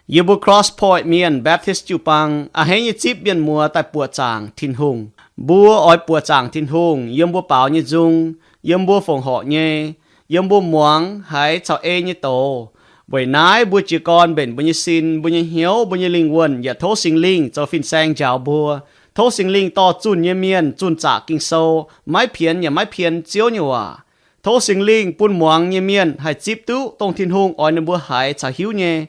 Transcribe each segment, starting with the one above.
Yie mbuo Cross Point Mienh Baptist jiu-baang a'hneiv nyei zipv mienh muoz daaih buoqc zaangc Tin-Hungh. Mbuo oix buoqc zaangc Tin-Hungh yiem mbuo baaux nyei nzung, yiem mbuo fongc horc nyei, yiem mbuo muangx haiz caux ei nyei doz. Weic naaiv mbuo jiez gorn mbenc mbuo nyei sin, mbuo nyei hnyouv, mbuo nyei lingh wuonh yaac tov Singx Lingh zoux fin-saeng njaaux mbuo. Tov Singx Lingh dorh zunh nyei mienh zunh zaqc Ging-Sou, maiv pienx yaac maiv pien Ziouv nyei waac. Tov Singx Lingh bun muangx nyei mienh haih zipv duqv dongh Tin-Hungh oix ninh mbuo haiz caux hiuv nyei.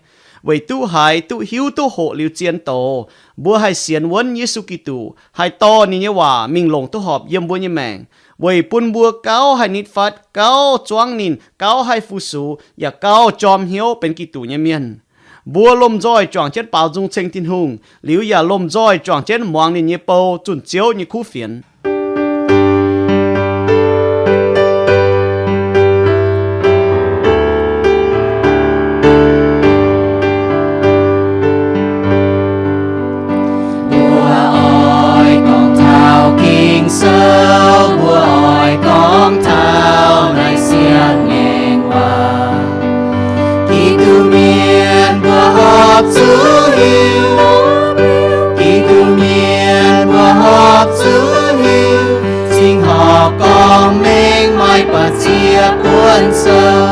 Weic duqv haiz, duqv hiuv, duqv hoqc liuz zien doz, mbuo haih sienx wuonv Yesu Giduc, haih dorh ninh nyei waac mingh longc duqv horpc yiem mbuo nyei maengc, weic bun mbuo gauh haih nitv fatv, gauh zuangv ninh, gauh haih fu-sux, yaac gauh jorm hnyouv benx Giduc nyei mienh. Mbuo lomh nzoih juangc jienv baaux nzung ceng Tin-Hungh, liuz yaac lomh nzoih juangc jienv muangx ninh nyei bou zunh Ziouv nyei kuv fienx. Mbuo oix gorngv taux Ging-Sou, mbuo oix gorngv taux naaiv siang-ngaengc waac. Giduc mienh mbuo horpc zuqc hiuv, Giduc mienh mbuo horpc zuqc hiuv, cingx horpc gorngv mengh maaih ba'ziex buonc sou.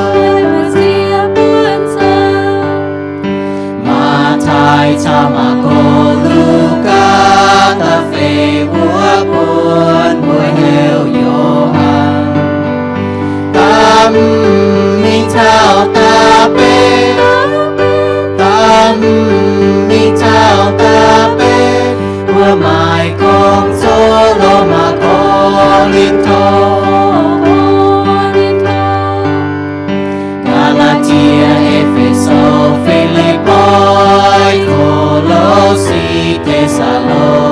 Matv^taai caux Maako, Lugaa, da'feix wuov buonc mbuo heuc Yo^han. Da'hmz mingh taux da'betv, da'hmz mingh taux da'betv, mbuo maaih gong zoh Lomaa, Ko^lin^to, Gaa^laa^tie, E^fe^so, Fi^lipv^poi, Ko^lo^si, Te^saa^lo^ni^gaa.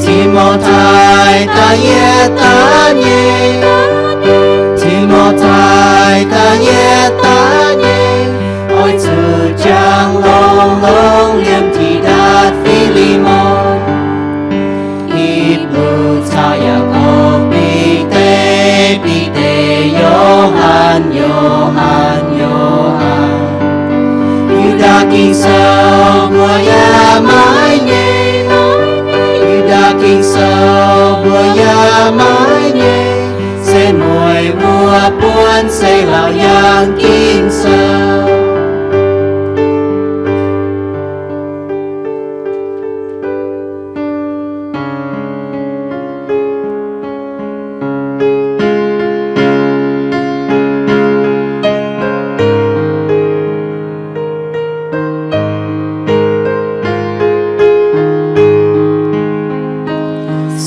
Ti^mo^tai da'yietv da'nyeic, Ti^mo^tai da'yietv da'nyeic, oix zuqc jangx longx longx liemh Tidatc, Fi^li^mon, Hipv^lu caux Yaakopv, Bide, Bide, Yo^han, Yo^han, Yo^han. Yu^ndaa Ging-Sou mbuo yaac maiv nyei, Yu^ndaa Ging-Sou mbuo yaac maiv nyei, se mueiz wuov buonc se Laauc Yaangh Ging-Sou.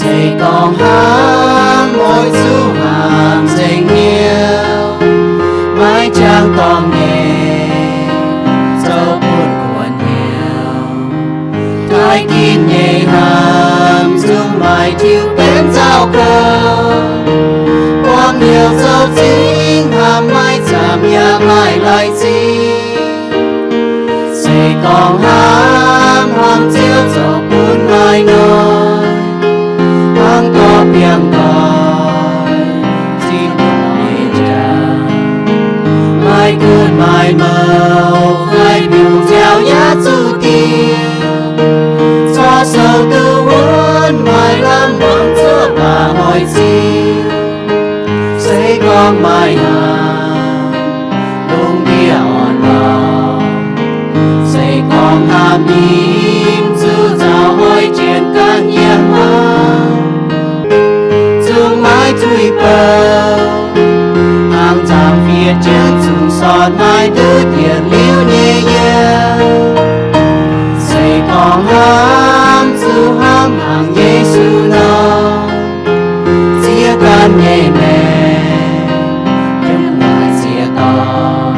Se gorngv hnamv oix zuqc hnamv nzengc hnyouv, maiv jangx dorngc nyei zoux buonv guonc hnyouv. Taaih ginv nyei hnamv zungv maaih tiuv benx nzauh gouv. Buangv hnyouv zoux zingv hnamv maiv zaamc yaac maaih lai-zingh. Se gorngv hnamv hmuangx Ziouv zoux bun maaih noic, hnangv dorh biangh nqoi zinh nyei njang, maaih gunv maaih mouc fai mbiungc nziaaux yaac zuqc diuh. Corc sou duqv wuonv maaih lamh muangx zuov baac hoic ziux. Se gorngv maaih hnamv lungh ndiev orn-lorqc, se gorngv hnamv nyim zuqc nzauh hoic jienv ganh yiem hnangv, zungv maiv tuix bouh, hnangv nzangc-fietv jienv zungv sortv maiv duqv dienc liuz nyei yiem. Se gorngv hnamv zuqc hnamv hnaangx Yesu nor, ziex ganh nyei maengc yiem naaic ziex dorngx,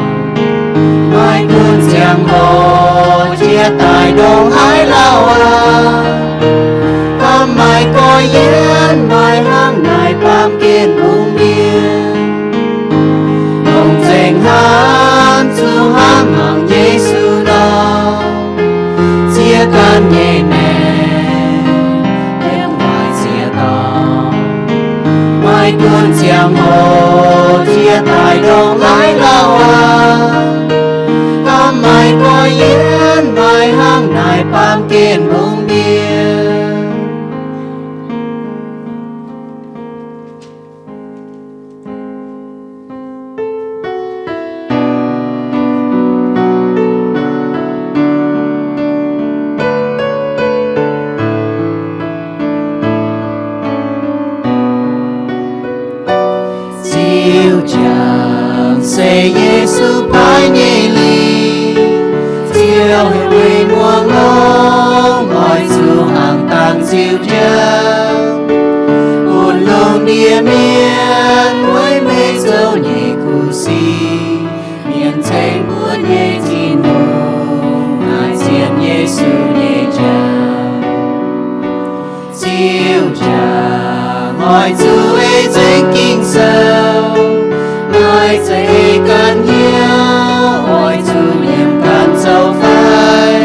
maaih gunv ziangh hoc jiex daaih ndongc haaix lauh aqv. Hnamv maaih goiv yienv, maaih hnangv naaic baamh gen bungx mienh, longc nzengc hnamv zuqc hnamv hnaangx Yesu nor, ziex ganh nyei maengc yiem naaic ziex dorngx, maaih gunv ziangh hoc jiex daaih ndongc haaix lauh Mbuo nyei Tin-Hungh, naaiv zien Yesu nyei njang. Ziouv njang, oix zuqc ei nzengc Ging-Sou, naaiv zeiz ei ganh hnyouv, oix zuqc nyiemc ganh zoux fai?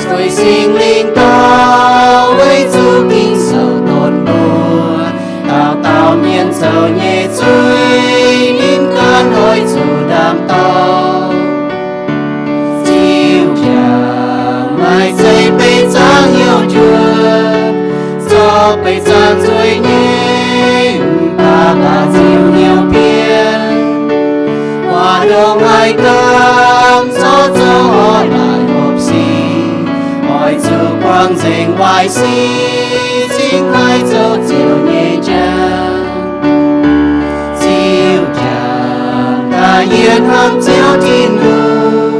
Sueih Singx Lingh dorh weic zuqc Ging-Sou donx mbuo, dauh dauh mienh zoux nyei zuiz, ninh ganh oix zuqc ndaam dorngx. Ziouv njang, naaiv zeiz beiv zaangc hnyouv njuonx, zorqv beiv zaangc nzueic nyei, mv baac baac Ziouv hnyouv bienh. Waac ndongc haaix domh, zorqv zouv orn laaix hopv sic, oix zuqc buangh nzengc waaic sic, cingx haih zoux Ziouv nyei njang. Ziouv njang, da'yietv hnamv Ziouv Tin-Hungh,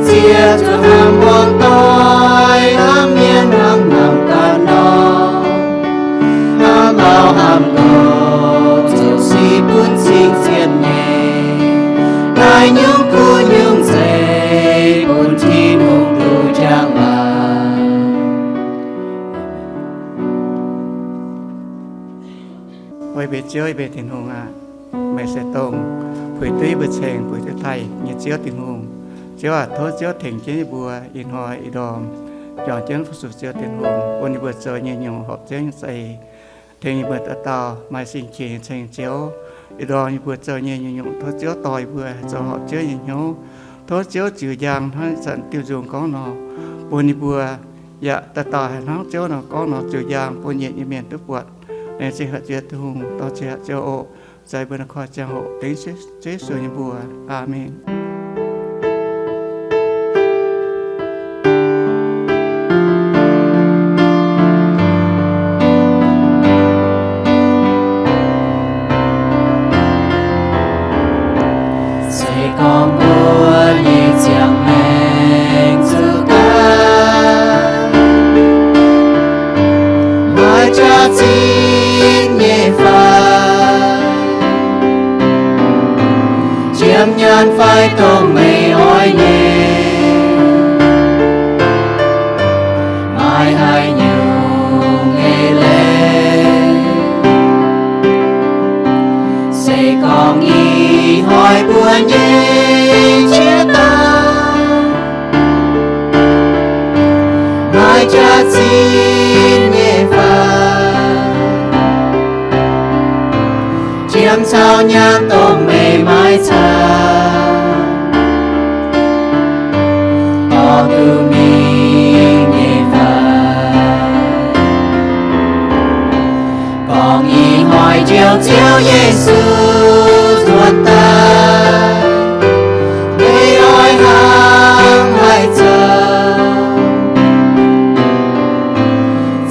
ziouc zuqc hnamv muangx doic, hnamv mienh, hnamv hnamv ganh nor, hnamv lauh hnamv nqox, zoux sic bun cing-zienh nyei. Naaiv nyungc kuv nyungc zeiv bun Tin-Hungh duqv njang laangc. Weic mbuo Ziouv, yie mbuo Tin-Hungh aac, meih se dongh puix duqv yie mbuo ceng, puix duqv taaih nyei Ziouv Tin-Hungh. Ziouv aac, tov Ziouv tengx jienv yie mbuo ih hnoi ih ndorm juangc jienv fu-sux Ziouv Tin-Hungh, bun yie mbuo zoux nyei nyungc horpc Ziouv nyei za'eix. Tengx yie mbuo dauh dauh maaih sin-qiex ceng Ziouv. Ih ndorm yie mbuo zoux nyei nyungc-nyungc, tov Ziouv dorh yie mbuo zoux horpc Ziouv nyei hnyouv. Tov Ziouv ziux njang hnangv zanc diuh nzung gorngv nor, bun yie mbuo yaac dauh dauh haih hnangv Ziouv nor gorngv nor ziux njang bun yietc nyei mienh duqv buatc. Laengz zingh haic Ziouv Tin-Hungh, dorh ziex haic Ziouv oc. Zai mbuo nor koi ziangh hoc dengv Ziouv Yesu nyei mbuox. Aamen. Se gorngv mbuo nyei ziangh maengc zuqc gaax, maaih jaax-zinh nyei fai, nziaamv nyaanh fai dongh meih oix nyei, maaih haaix nyungc eix leiz, se gorngv ih hnoi mbuo nyei jiex daaih maaih jaax-zinh nyei fai, nziaamv caux nyaanh dongh meih maiv caux, dorh duqv mingh nyei fai. Gorngv ih hnoi Njoux Ziouv Yesu nzuonx daaih, meih oix hnangv haaix zoux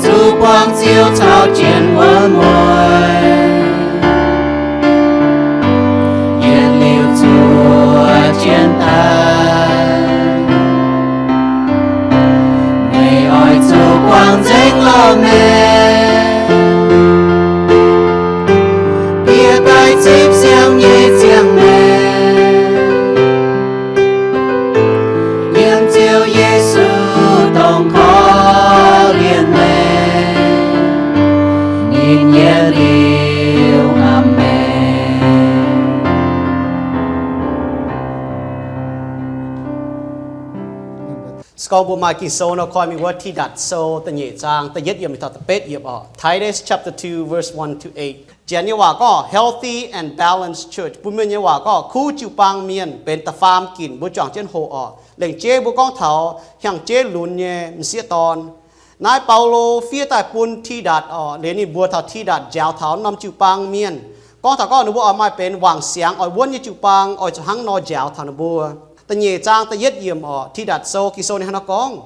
zuqc buangh Ziouv caux jienv wuov mueiz, yietc liuz zuov jienv daaih. Meih oix zuqc buangh nzengc loz-maengc, bieqc daaih zipv siang nyei ziangh maengc, yiem Ziouv Yesu dongh korv-lienh maengc, ninh yietc liuz hnamv maengc. Se gorngv mbuo maaih Ging-Sou nor, koi mingh wuov Tidatc Sou da'nyeic zaang da'yietv yiemc taux da'betv yiemc oc. Titus chapter two, verse one to eight. Janx nyei waac gorngv healthy and balanced church. Bun Mienh nyei waac gorngv kuv jiu-baang mienh benx da'faam ginc. Mbuo juangc jienv hoqc oc. Lengc jeiv mbuo gorngv taux hiaang jeiv lunx nyei m'sieqv dorn. Naaiv Baulo fiev daaih bun Tidatc oc, liuz ninh mbuox taux Tidatc njaaux taux norm jiu-baang mienh, gorngv taux gorngv ninh mbuo oix maaih benx wangc siangx oix wuonv nyei jiu-baang, oix zuqc hnangv nor njaaux taux ninh mbuo. Da'nyeic zaang da'yietv yiemc oc, Tidatc Sou, Ging-Sou ninh hnangv naaiv gorngv,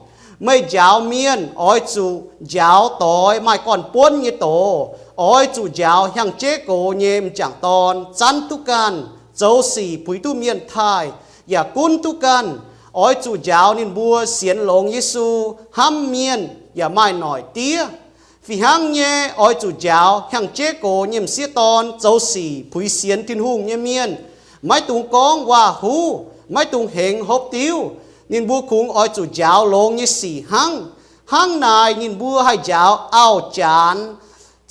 meih njaaux mienh oix zuqc njaaux doix maaih gorn-buonv nyei doz, oix zuqc njaaux hiaang jeiv gox nyei m'jangc dorn zanv duqv ganh, zoux sic puix duqv mienh taaih, yaac gunv duqv ganh. Oix zuqc njaaux ninh mbuo sienx longx Yesu, hnamv mienh, yaac maaih noic diev. Fih hnangv nyei, oix zuqc njaaux hiaang jeiv gox nyei m'sieqv dorn zoux sic puix sienx Tin-Hungh nyei mienh, maiv dungx gorngv waac-huv, maiv dungx hengx hopv diuv. Ninh mbuo kungx oix zuqc njaaux longx nyei sic hnangv. Hnangv naaic ninh mbuo haih njaaux auv-janx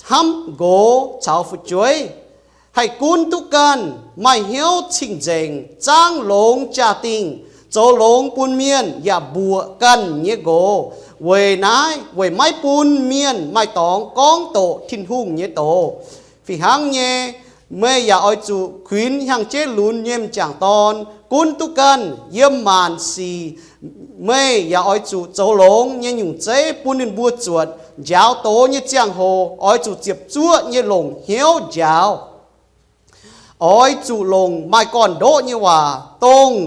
hnamv nqox caux fu'jueiv, haih gunv duqv ganh, maaih hnyouv cing-nzengc, zaangv longx jaa-dingh, zoux longx bun mienh yaac mbuoqc ganh nyei nqox. Weic naaiv, weic maiv bun mienh maaih dorngx gorngv doqc Tin-Hungh nyei doz, fih hnangv nyei, meih yaac oix zuqc kuinx hnyangx-jeiv lunx nyei m'jangc dorn gunv duqv ganh yiem maanc sic. Meih yaac oix zuqc zoux longx nyei nyungc zeiv bun ninh mbuo zuotc. Njaaux doz nyei ziangh hoc oix zuqc ziepc zuoqv nyei longc hnyouv njaaux. Oix zuqc longc maaih gorn-ndoqv nyei waac, dongh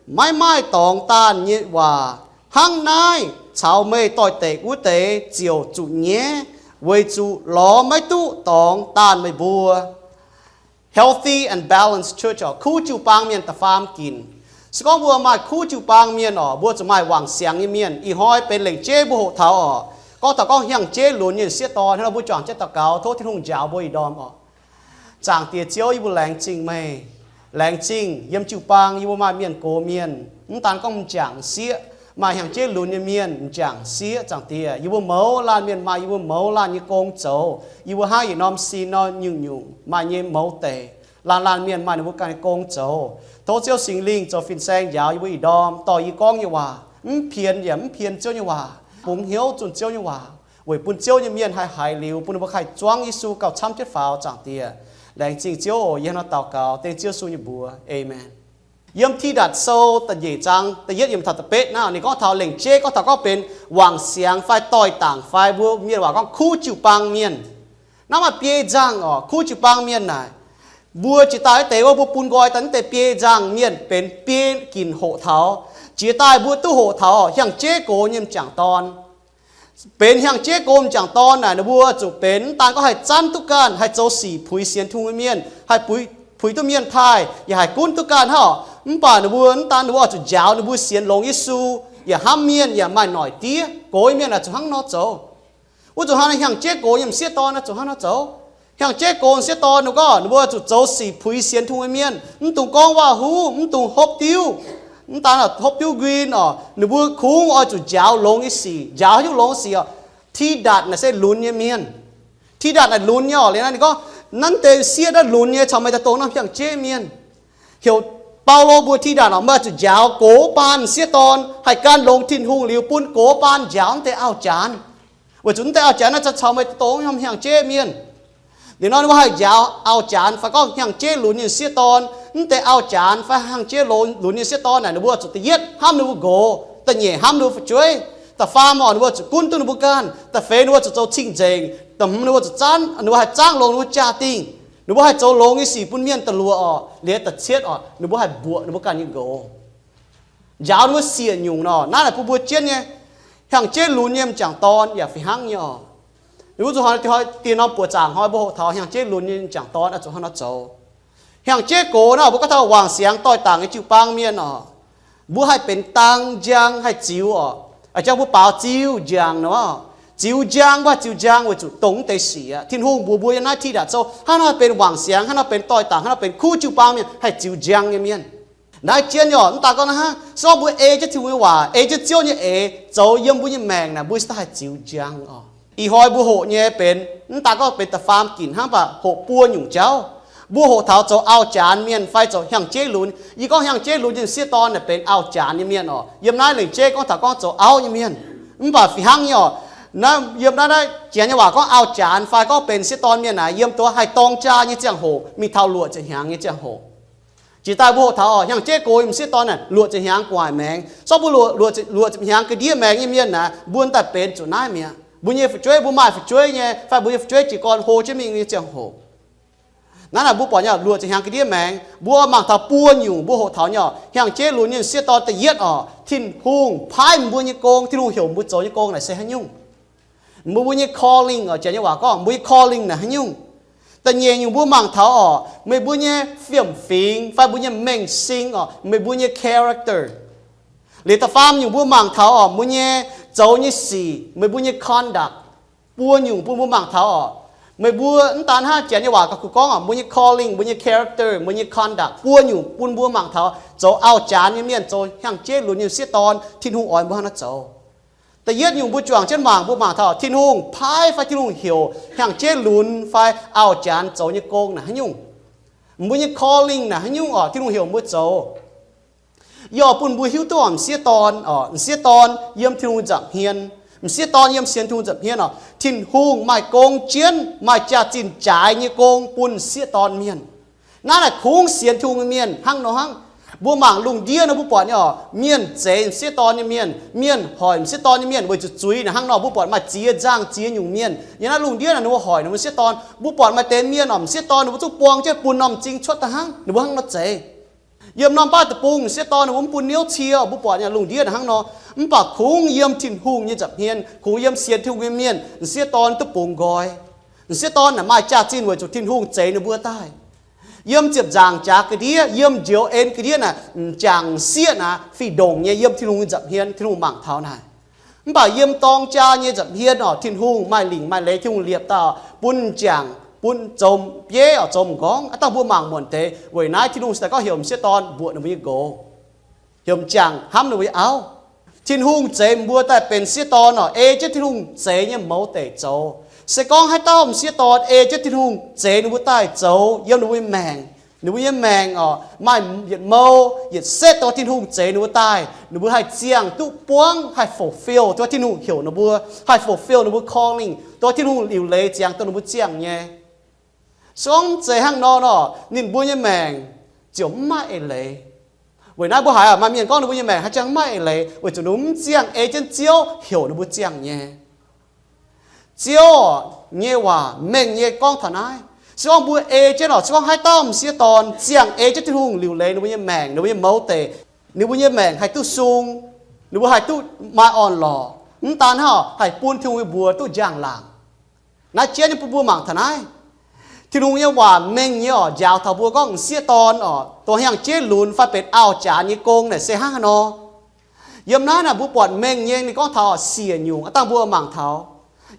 maiv maaih dorngx daanh nyei waac. Hnangv naaiv caux meih doix-dekc wuov deix ziouc zuqc nyaiv, weic zuqc lorz maiv duqv dorngx daanh meih mbuo. Healthy and balanced church, kuv jiu-baang mienh da'faam ginc. Se gorngv mbuo maaih kuv jiu-baang mienh oc, mbuo zuqc maaih wangc siangx nyei mienh. Ih hnoi benx lengc jeiv mbuo hoqc taux oc, gorngv taux gorngv hnyangx-jeiv lunx nyei m'sieqv dorn, hnangv nor mbuo juangc jienv daux gaux, tov Tin-Hungh njaaux mbuo ih ndorm oc. Zaangc Diex Ziouv, yie mbuo laengz zingh meih. Laengz zingh yiem jiu-baang yie mbuo maaih mienh gox mienh, mv daan gorngv m'jangc m'sieqv, maaih hnyangx-jeiv lunx nyei mienh m'jangc m'sieqv. Zaangc Diex, yie mbuo mouz laanh mienh maaih yie mbuo mouz laanh nyei gong zoux. Yie mbuo hnangv yietc norm sin nor, nyungc-nyungc maaih nyei mouz deic. Laanh laanh mienh maaih ninh mbuo ganh nyei gong zoux. Tov Ziouv Singx Lingh zoux fin-saeng njaaux yie mbuo ih ndorm dorh yie gorngv nyei waac, mv pien yaac mv pien Ziouv nyei waac, bungx hnyouv zunh Ziouv nyei waac, weic bun Ziouv nyei mienh haih haiz liuz, bun ninh mbuo haih zuangv Yesu gauh camv jienv faaux. Zaangc Diex, laengz zingh Ziouv oc. Yie hnangv nor daux gaux dengv Ziouv Yesu nyei mbuox. Aamen. Yiem Tidatc Sou da'nyeic zaang da'yietv yiemc taux da'betv naaiv, ninh gorngv taux lengc jeiv gorngv taux gorngv benx wangc siangx fai doix-dangc fai mbuo mienh waac gorngv kuv jiu-baang mienh. Naaiv maaih biei nzangh oc, kuv jiu-baang mienh naaic, mbuo jiex daaih wuov deix wuov, mbuo bun nqoi daaih wuov deix biei nzangh mienh benx biei ginc hoqc taux. Jiex daaih mbuo duqv hoqc taux hnyangx-jeiv gox nyei m'jangc dorn. Benx hnyangx-jeiv gox m'jangc dorn naaic, ninh mbuo zuqc benx mv daan gorngv haih zanv duqv ganh, haih zoux sic puix sienx Tin-Hungh nyei mienh, haih puix duqv mienh taaih, yaac haih gunv duqv ganh hnangv. Mv baac ninh mbuo mv daan ninh mbuo oix zuqc njaaux ninh mbuo sienx longx Yesu, yaac hnamv mienh, yaac maaih noic diev. Gox nyei mienh aah, zuqc hnangv nor zoux. Wuov zuqc hnangv hnyangx-jeiv gox nyei m'sieqv dorn aah, zuqc hnangv nor zoux. Hnyangx-jeiv gox m'sieqv dorn ninh gorngv ninh mbuo zuqc zoux sic puix sienx Tin-Hungh nyei mienh, mv dungx gorngv waac-huv, mv dungx hopv diuv. Mv daan hopv diuv nquin oc, ninh mbuo kungx oix zuqc njaaux longx nyei sic. Njaaux haaix nyungc longx sic oc? Tidatc naaic se lunx nyei mienh. Tidatc naaic lunx nyei oc. Liuz naaiv ninh gorngv, naaiv deix sieqv naaiv lunx nyei, caux meih daaih dongh norm hnyangx-jeiv mienh. Heuc Baulo mbuox Tidatc oc, meih zuqc njaaux gox baan m'sieqv dorn, haih gan longx Tin-Hungh liuz bun gox baan njaaux naaiv deix auv-janx. Weic zuqc naaiv deix auv-janx naaiv caux meih dongh norm hnyangx-jeiv mienh. Liuz nor ninh mbuo haih njaaux auv-janx fai gorngv hnyangx-jeiv lunx nyei m'sieqv dorn. Naaiv deix auv-janx fai hnyangx-jeiv lunx nyei m'sieqv dorn naaic, ninh mbuo zuqc da'yietv hnamv ninh mbuo nqox, da'nyeic hnamv ninh mbuo fu'jueiv, da'faam oc, ninh mbuo zuqc gunv duqv ninh mbuo ganh, da'feix ninh mbuo zuqc zoux cing-nzengc, da'hmz ninh mbuo zuqc zanv, ninh mbuo haih zaangv longx ninh mbuo jaa-dingh, ninh mbuo haih zoux longx nyei sic bun mienh da'luoqc oc. Liuz da'cietv oc, ninh mbuo haih mbuoqc ninh mbuo ganh nyei nqox. Njaaux ninh mbuo siec nyungc nor, naaiv naaic bun mbuo jienv nyei hnyangx-jeiv lunx nyei m'jangc dorn yaac fih hnangv nyei oc. Ninh mbuo zuqc hnoi, dieh norm buoqc zaangc hnoi mbuo hoqc taux hnyangx-jeiv lunx nyei m'jangc dorn oix zuqc hnangv nor zoux. Hnyangx-jeiv gox naaiv mbuo gorngv taux wangc siangx doix-dangc nyei jiu-baang mienh oc, mbuo haih benx dang njang haih ziux oc. A'jang mbuo baaux ziux njang nor, ziux njang, mbuo haih ziux njang weic zuqc dongh naaiv deix sic aqv. Tin-Hungh mbuox mbuo yiem naaiv Tidatc Sou hnangv nor haih benx wangc siangx, hnangv nor benx doix-dangc, hnangv nor benx kuv jiu-baang mienh, haih ziux njang nyei mienh. Naaiv jienv nyei oc, mv daan gorngv hnangv, se gorngv mbuo ei jienv Tin-Hungh nyei waac, ei jienv Ziouv nyei eix zoux yiem mbuo nyei maengc naaic, mbuo se daaih haih ziux njang oc. Ih hnoi mbuo hoqc nyei benx, mv daan gorngv benx da'faam ginc hnangv, mv baac hoqc buo nyungc jauv. Mbuo hoqc taux zoux auv-janx mienh fai zoux hnyangx-jeiv lunx. Yie gorngv hnyangx-jeiv lunx nyei m'sieqv dorn naaic benx auv-janx nyei mienh oc. Yiem naaiv lengc jeiv gorngv taux gorngv zoux auv nyei mienh. Mv baac fih hnangv nyei oc, naaiv yiem naaiv naaiv Janx nyei waac gorngv auv-janx fai gorngv benx m'sieqv dorn mienh naaic, yiem duqv haih dorng jaa nyei ziangh hoc mingh taux luoqc ziepc hnyangx nyei ziangh hoc. Jiex daaih mbuo hoqc taux oc, hnyangx-jeiv gox nyei m'sieqv dorn naaic luoqc ziepc hnyangx gu'nguaaic maengx. Se gorngv mbuo luoqc, luoqc ziepc hnyangx ga'ndiev maengx nyei mienh naaic, mbuo daaih benx zuqc naaiv mi'aqv. Mbuo nyei fu'jueiv, mbuo maaih fu'jueiv nyei fai mbuo nyei fu'jueiv jiez gorn hlo jienv mingh nyei ziangh hoc. Naaiv naaic mbuo buatc nyei oc, luoqc ziepc hnyangx ga'ndiev maengx, mbuo mangc taux buo nyungc mbuo hoqc taux nyei oc, hnyangx-jeiv lunx nyei m'sieqv dorn da'yietv oc, Tin-Hungh paaiv mbuo nyei gong, Tin-Hungh heuc mbuo zoux nyei gong naaic se haaix nyungc. Mbuo, mbuo nyei calling oc, Janx nyei waac gorngv mbuo nyei calling naaic haaix nyungc. Da'nyeic nyungc mbuo mangc taux oc, meih mbuo nyei fiem-fingx fai mbuo nyei mengh sing oc, meih mbuo nyei character. Liuz da'faam nyungc mbuo mangc taux oc, mbuo nyei zoux nyei sic, meih mbuo nyei conduct. Buo nyungc bun mbuo mangc taux oc, Meih mbuo mv daan hnangv, janx nyei waac gauh kungx gorngv oc, mbuo nyei calling, mbuo nyei character, mbuo nyei conduct, buo nyungc bun mbuo mangc taux zoux auv-janx nyei mienh, zoux hnyangx-jeiv lunx nyei sieqv dorn, Tin-Hungh oix mbuo hnangv naaiv zoux. Da'yietv nyungc mbuo juangc jienv mangc, mbuo mangc taux Tin-Hungh paaiv fai Tin-Hungh heuc hnyangx-jeiv lunx fai auv-janx zoux nyei gong naaic haaix nyungc. Mbuo nyei calling naaic haaix nyungc oc, Tin-Hungh heuc mbuo zoux. Yie oix bun mbuo hiuv duqv oc, m'sieqv dorn oc, m'sieqv dorn yiem Tin-Hungh nza'hmien, m'sieqv dorn yiem sienx Tin-Hungh nza'hmien oc, Tin-Hungh maaih gong jienv, maaih jaax-zinh jaaix nyei gong bun m'sieqv dorn mienh. Naaiv naaic kungx sienx Tin-Hungh nyei mienh hnangv nor hnangv. Mbuo mangc lungh ndiev nor mbuo buatc nyei oc, mienh zeix m'sieqv dorn nyei mienh, mienh hoic m'sieqv dorn nyei mienh weic zuqc zuiz naaic hnangv nor. Mbuo buatc maaih ziex nzangh ziex nyungc mienh yiem naaiv lungh ndiev naaic ninh mbuo hoic ninh mbuo m'sieqv dorn. Mbuo buatc maaih deix mienh oc, m'sieqv dorn ninh mbuo zungv buang jienv bun norm m'zing cuotv daaih hnangv, ninh mbuo hnangv nor zeix. Yiem norm-baav deic-bung m'sieqv dorn ninh mbuo mv bun niouv cie, mbuo buatc nyei lungh ndiev naaic hnangv nor. Mv baac kungx yiem Tin-Hungh nyei nza'hmien, kungx yiem sienx Tin-Hungh nyei mienh, m'sieqv dorn duqv bungx nqoi. M'sieqv dorn naaic maaih jaax-zinh weic zuqc Tin-Hungh zeix ninh mbuo daaih. Yiem ziepc nzaangc jaax ga'ndiev, yiem njoux en ga'ndiev naaic, m'jangc m'sieqv naaic fih ndongc nyei yiem Tin-Hungh nyei nza'hmien, Tin-Hungh mangc taux naaic. Mv baac yiem dorng jaa nyei nza'hmien oc, Tin-Hungh maaih lingc maaih leiz, Tin-Hungh liepc daaih bun m'jangc, bun zoux bieiv oc, zoux m'nqorngv. Aav dangh mbuo mangc muonc deix, weic naaiv Tin-Hungh se daaih gorngv heuc m'sieqv dorn mbuoqc ninh mbuo nyei nqox, heuc m'jangc hnamv ninh mbuo nyei auv. Tin-Hungh zeix mbuo daaih benx sieqv dorn oc, ei jienv Tin-Hungh zeix nyei mouz deic zoux. Se gorngv haaix dauh m'sieqv dorn ei jienv Tin-Hungh zeix ninh mbuo daaih zoux yiem ninh mbuo nyei maengc, ninh mbuo nyei maengc oc, maaih yietc mou, yietc setv dongh Tin-Hungh zeix ninh mbuo daaih, ninh mbuo haih ziangh duqv buangv, haih fulfill dongh Tin-Hungh heuc ninh mbuo, haih fulfill ninh mbuo calling dongh Tin-Hungh liuc leiz ziangx dongh ninh mbuo ziangh nyei. Se gorngv mv zeiz hnangv nor nor, ninh mbuo nyei maengc ziouc mv maaih eix leiz. Weic naaiv mbuo haiz maaih mienh gorngv ninh mbuo nyei maengc haaix jangx mv maaih eix leiz, weic zuqc ninh mbuo mv ziangh ei jienv Ziouv heuc ninh mbuo ziangh nyei. Ziouv nyei waac mengh nyei gorngv taux naaiv. Se gorngv mbuo ei jienv oc, se gorngv haaix dauh m'sieqv dorn ziangh ei jienv Tin-Hungh liuc leiz ninh mbuo nyei maengc, ninh mbuo nyei mouz deic, ninh mbuo nyei maengc haih duqv sung, ninh mbuo haih duqv maaih orn-lorqc, mv daan hnangv oc, haih bun Tin-Hungh nyei mbuox duqv njang-laangc. Naaiv jienv nyei bun mbuo mangc taux naaiv. Tin-Hungh nyei waac mengh nyei oc, njaaux taux mbuo gorngv m'sieqv dorn oc, dongh hnyangx-jeiv lunx fai benx auv-janx nyei gong naaic se hnangv haaix nor. Yiem naaiv naaic mbuo buatc mengh nyei ninh gorngv taux siec nyungc, aav dangh mbuo mangc taux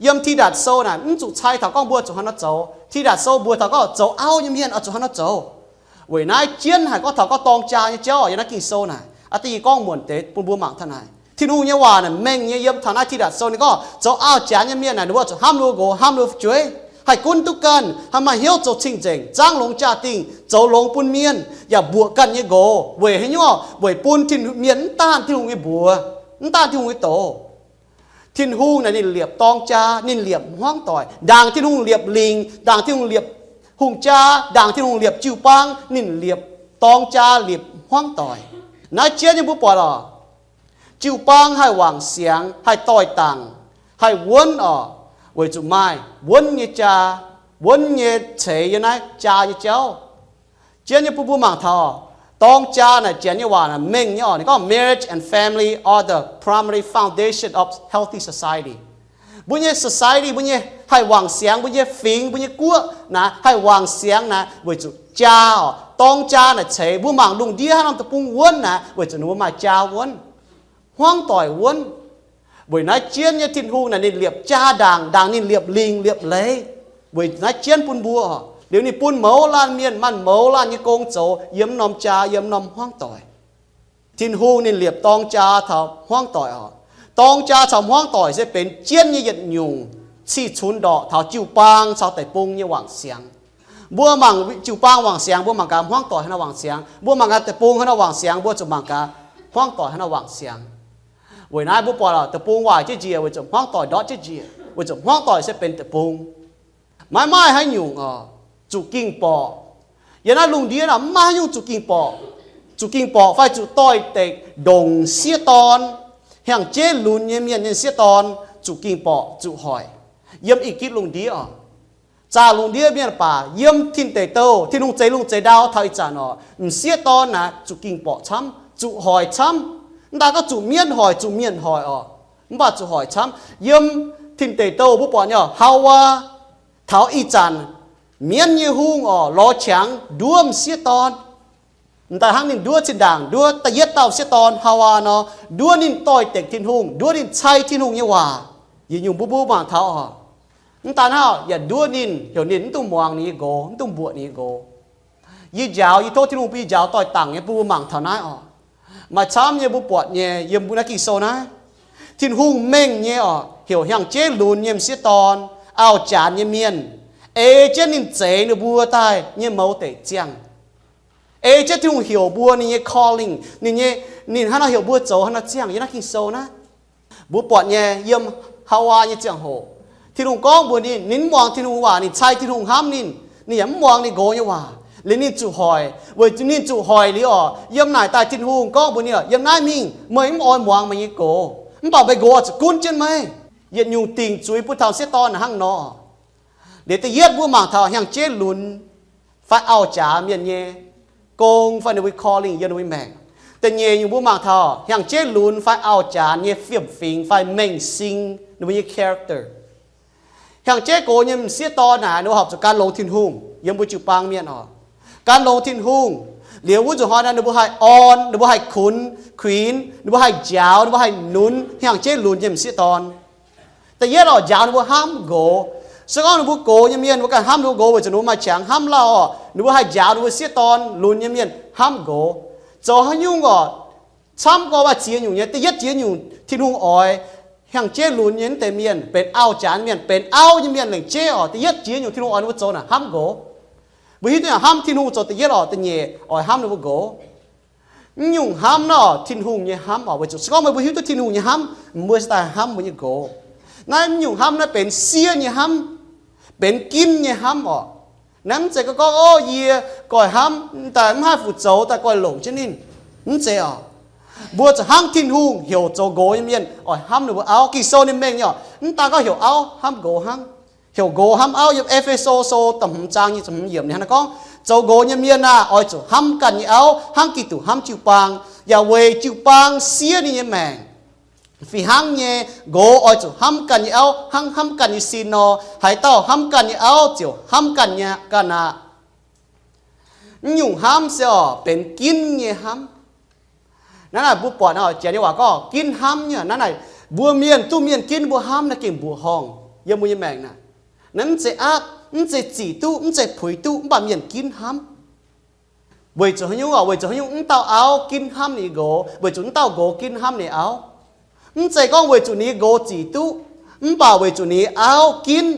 yiem Tidatc Sou naaic mv zuqc cai taux gorngv mbuo zuqc hnangv nor zoux. Tidatc Sou mbuox taux gorngv zoux auv nyei mienh oix zuqc hnangv nor zoux. Weic naaiv jienv haic gorngv taux gorngv dorng jaa nyei jauv yiem naaiv Ging-Sou naaic. Aav dangh yie gorngv muonc deix bun mbuo mangc taux naaic. Tin-Hungh nyei waac naaic mengh nyei yiem taux naaiv Tidatc Sou ninh gorngv zoux auv-janx nyei mienh naaic ninh mbuo zuqc hnamv ninh mbuo nqox, hnamv ninh mbuo fu'jueiv, haih gunv duqv ganh, haih maaih hnyouv zoux cing-nzengc, zaangv longx jaa-dingh, zoux longx bun mienh, yaac mbuoqc ganh nyei nqox. Weic haaix nyungc? Weic bun Tin, mienh mv daanh Tin-Hungh nyei mbuox, mv daanh Tin-Hungh nyei doz. Tin-Hungh naaic ninh liepc dorng jaa, ninh liepc hmuangv doic. Ndaangc Tin-Hungh liepc lingc, ndaangc Tin-Hungh liepc hungh jaa, ndaangc Tin-Hungh liepc jiu-baang, ninh liepc dorng jaa, liepc hmuangv doic. Naaiv jienv nyei mbuo buatc oc, jiu-baang haih wangc siangx, haih doix-dangc, haih wuonv oc, weic zuqc maaih wuonv nyei jaa, wuonv nyei ceix yiem naaiv jaa nyei jauv. Jienv nyei bun mbuo mangc taux, dorng jaa naaic janx nyei waac naaic mengh nyei oc. Ninh gorngv marriage and family are the primary foundation of healthy society. Mbuo nyei society, mbuo nyei haih wangc siangx, mbuo nyei fingx, mbuo nyei guoqv naaic haih wangc siangx naaic weic zuqc jaa oc. Dorng jaa naaic ceix. Mbuo mangc lungh ndiev haaix norm deic-bung wuonv naaic weic zuqc ninh mbuo maaih jaa wuonv, hmuangv doic wuonv. Weic naaiv jienv nyei Tin-Hungh naaic ninh liepc jaa ndaangc, ndaangc ninh liepc lingc liepc leiz. Weic naaiv jienv bun mbuo, liuz ninh bun mouz laanh mienh maaih mouz laanh nyei gong zoux yiem norm jaa, yiem norm hmuangv doic. Tin-Hungh ninh liepc dorng jaa caux hmuangv doic oc. Dorng jaa caux hmuangv doic se benx jienv nyei yietc nyungc cih cunx ndorqc taux jiu-baang caux deic-bung nyei wangc siangx. Mbuo mangc jiu-baang wangc siangx, mbuo mangc gaax hmuangv doic haaix nor wangc siangx. Mbuo mangc gaax deic-bung haaix nor wangc siangx, mbuo zuqc mangc gaax hmuangv doic haaix nor wangc siangx. Weic naaiv mbuo buatc oc, deic-bung waaic jienv njiec weic zuqc hmuangv doic ndortv jienv njiec, weic zuqc hmuangv doic se benx deic-bung. Maiv maaih haaix nyungc oc, zuqc ging-borqc. Yiem naaiv lungh ndiev naaic mv maaih haaix nyungc zuqc ging-borqc. Zuqc ging-borqc fai zuqc doix-dekc ndongc sieqv dorn, hnyangx-jeiv lunx nyei mienh nyei sieqv dorn, zuqc ging-borqc zuqc hoic. Yiem ih gitv lungh ndiev oc, zaah lungh ndiev mienh baac yiem Tin Deic Douh, Tin-Hungh zeix lungh zeix ndau taux ih zanc oc, m'sieqv dorn naaic zuqc ging-borqc camv, zuqc hoic camv. Mv daan gorngv zuqc mienv hoic, zuqc mienh hoic oc, mv baac zuqc hoic camv. Yiem Tin Deic Douh mbuo buatc nyei oc, Haawaa, taux ih zanc mienv nyei hungh oc, lorz qangx nduov m'sieqv dorn. M'daaih hnangv ninh nduov zinh ndaangc nduov da'yietv dauh sieqv dorn Haawaa nor, nduov ninh doix-dekc Tin-Hungh, nduov ninh cai Tin-Hungh nyei waac. Yietc nyungc mbuo mbuo mangc taux oc, Mv daaih naaiv yaac nduov ninh, heuc ninh mv dungx muangx ninh nyei nqox, mv dungx mbuoqc ninh nyei nqox. Yie njaaux, yie tov Tin-Hungh bun yie njaaux doix-dangc nyei bun mbuo mangc taux naaiv oc. Maaih camv nyei mbuo buatc nyei yiem mbuo naaiv Ging-Sou naaiv, Tin-Hungh mengh nyei oc, heuc hnyangx-jeiv lunx nyei m'sieqv dorn, auv-janx nyei mienh, ei jienv ninh zeix ninh mbuo daaih nyei mouz deic ziangh. Ei jienv Tin-Hungh heuc mbuo, ninh nyei calling, ninh nyei, ninh hnangv nor heuc mbuo zoux hnangv nor ziangh yiem naaiv Ging-Sou naaiv. Mbuo buatc nyei yiem Haawaa nyei ziangh hoc, Tin-Hungh gorngv mbuox ninh, ninh mv muangx Tin-Hungh waac, ninh cai Tin-Hungh hnamv ninh, ninh yaac mv muangx ninh nqox nyei waac, liuz ninh zuqc hoic. Weic zuqc ninh zuqc hoic liuz oc, yiem naaic daaih Tin-Hungh gorngv mbuox ninh, yiem naaiv mingh, meih mv oix muangx meih nyei nqox, mv baac meih nqox oix zuqc gunv jienv meih. Yietc nyungc dingc zuiz bun taux m'sieqv dorn naaic hnangv nor. Liuz da'yietv mbuo mangc taux hnyangx-jeiv lunx fai auv-jaax mienh nyei gong fai ninh mbuo calling yiem ninh mbuo maengc. Da'nyeic nyungc mbuo mangc taux hnyangx-jeiv lunx fai auv-jaax nyei fiem-fingx fai mengh sing, ninh mbuo nyei character. Hnyangx-jeiv gox nyei m'sieqv dorn naaic ninh mbuo horpc zuqc gan longx Tin-Hungh yiem mbuo jiu-baang mienh oc. Gan longx Tin-Hungh. Liuz wuov nzunc hnoi naaic ninh mbuo haih orn, ninh mbuo haih kunx, kuinx, ninh mbuo haih njaaux, ninh mbuo haih nunz hnyangx-jeiv lunx nyei m'sieqv dorn. Da'yietv oc, njaaux ninh mbuo hnamv nqox. Se gorngv ninh mbuo gox nyei mienh, mbuo ganh hnamv ninh mbuo nqox weic zuqc ninh mbuo maaih qangx hnamv lauh oc, ninh mbuo haih njaaux ninh mbuo sieqv dorn lunx nyei mienh hnamv nqox. Zoux haaix nyungc oc, camv gorqv maaih ziex nyungc nyei. Da'yietv ziex nyungc Tin-Hungh oix hnyangx-jeiv lunx nyei mv deix mienh, benx auv-jaax mienh, benx auv nyei mienh lengc jeiv oc, da'yietv ziex nyungc Tin-Hungh oix ninh mbuo zoux naaic hnamv nqox. Mbuo hiuv duqv yaac hnamv Tin-Hungh zoux da'yietv oc, da'nyeic oix hnamv ninh mbuo nqox. Mv nyungc hnamv naaiv oc, Tin-Hungh nyei hnamv oc, weic zuqc se gorngv meih mbuo hiuv duqv Tin-Hungh nyei hnamv, meih mbuo se daaih hnamv mbuo nyei nqox. Naaiv mv nyungc hnamv naaiv benx siev nyei hnamv, benx ginv nyei hnamv oc. Naaiv mv zeiz gorngv, o, yie goiv hnamv daaih mv haih fu-zoux daaih goiv longc jienv ninh. Mv zeiz oc. Mbuo zuqc hnangv Tin-Hungh heuc zoux nqox nyei mienh oix hnamv ninh mbuo auv. Ging-Sou ninh mengh nyei oc, mv daan gorngv heuc auv hnamv nqox hnangv. Heuc nqox hnamv auv. Yiem E^fe^so Sou da'hmz zaang nyic ziepc hmz yiemc ninh hnangv naaiv gorngv, zoux nqox nyei mienh aah! Oix zuqc hnamv ganh nyei auv hnangv Giduc hnamv jiu-baang, yaac weic jiu-baang siev ninh nyei maengc. Fih hnangv nyei, nqox oix zuqc hnamv ganh nyei auv hnangv hnamv ganh nyei sin nor. Haaix dauh hnamv ganh nyei auv ziouc hnamv ganh nyei ganh aqv. Mv nyungc hnamv se oc, benx ginv nyei hnamv. Naaiv naaic mbuo buatc naaiv janx nyei waac gorngv ginv hnamv nyei. Naaiv naaic mbuo mienh duqv mienh ginv mbuo hnamv naaiv gengh mbuoqc horngh yiem mbuo nyei maengc naaic. Naaiv mv zeiz aapv, mv zeiz zic duqv, mv zeiz puix duqv, mv baac mienh ginv hnamv. Weic zuqc haaix nyungc oc? Weic zuqc haaix nyungc mv dauh auv ginv hnamv ninh nyei nqox? Weic zuqc mv dauh nqox ginv hnamv ninh auv. Mv zeiz gorngv weic zuqc ninh nyei nqox zic duqv, mv baac weic zuqc ninh nyei auv ginv,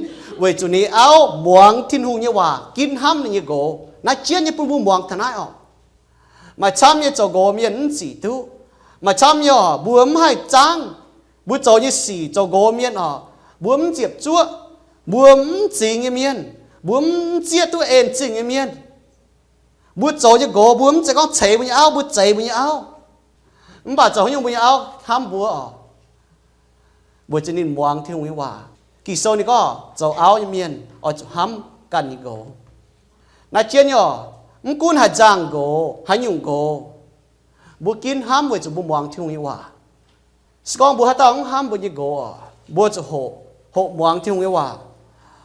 weic zuqc ninh nyei auv muangx Tin-Hungh nyei waac, ginv hnamv ninh nyei nqox. Naaiv jienv nyei bun mbuo muangx taux naaiv oc. Maaih camv nyei zoux nqox mienh mv zic duqv. Maaih camv nyei oc, mbuo mv haih zaangv. Mbuo zoux nyei sic zoux nqox mienh oc, mbuo mv ziepc zuoqv. Mbuo mv zingx nyei mienh. Mbuo mv zieqv duqv en-zingh nyei mienh. Mbuo zoux nyei nqox mbuo mv zeiz gorngv ceix mbuo nyei auv, mbuo zeix mbuo nyei auv. Mv baac zoux haaix nyungc mbuo nyei auv hnamv mbuo oc? Weic zuqc ninh muangx Tin-Hungh nyei waac. Ging-Sou ninh gorngv zoux auv nyei mienh oix zuqc hnamv ganh nyei nqox. Naaiv jienv nyei oc, mv gunv haaix nzangc nqox, haaix nyungc nqox, mbuo ginv hnamv weic zuqc mbuo muangx Tin-Hungh nyei waac. Se gorngv mbuo haaix dauh mv hnamv mbuo nyei nqox oc, mbuo zuqc hoqc, hoqc muangx Tin-Hungh nyei waac,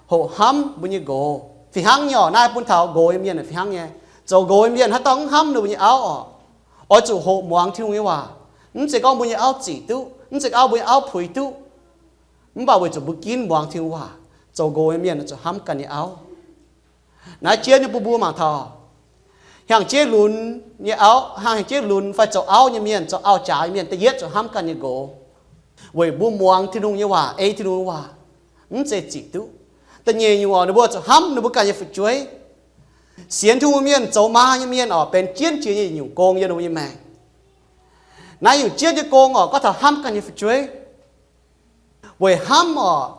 hoqc hnamv mbuo nyei nqox. Fih hnangv nyei oc, naaiv bun taux nqox nyei mienh fih hnangv nyei. Zoux nqox nyei mienh haaix dauh mv hnamv ninh mbuo nyei auv oc, oix zuqc hoqc muangx Tin-Hungh nyei waac. Mv zeiz gorngv mbuo nyei auv zic duqv, mv zeiz gorngv mbuo nyei auv puix duqv, mv baac weic zuqc mbuo ginv muangx Tin-Hungh waac. Zoux nqox nyei mienh zuqc hnamv ganh nyei auv. Naaiv jienv nyei bun mbuo mangc taux hnyangx-jeiv lunx nyei auv, hnyangx-jeiv lunx fai zoux auv nyei mienh, zoux auv-jaax nyei mienh, da'yietv zuqc hnamv ganh nyei nqox, weic mbuo muangx Tin-Hungh nyei waac, ei Tin-Hungh nyei waac, mv zeiz zic duqv. Da'nyeic nyungc oc, ninh mbuo zuqc hnamv ninh mbuo ganh nyei fu'jueiv. Sienx Tin-Hungh mienh, zoux maa nyei mienh oc, benx jienv jiex nyei nyungc gong yiem ninh mbuo nyei maengc. Naaiv nyungc jienv nyei gong oc, gorngv taux hnamv ganh nyei fu'jueiv. Weic hnamv oc,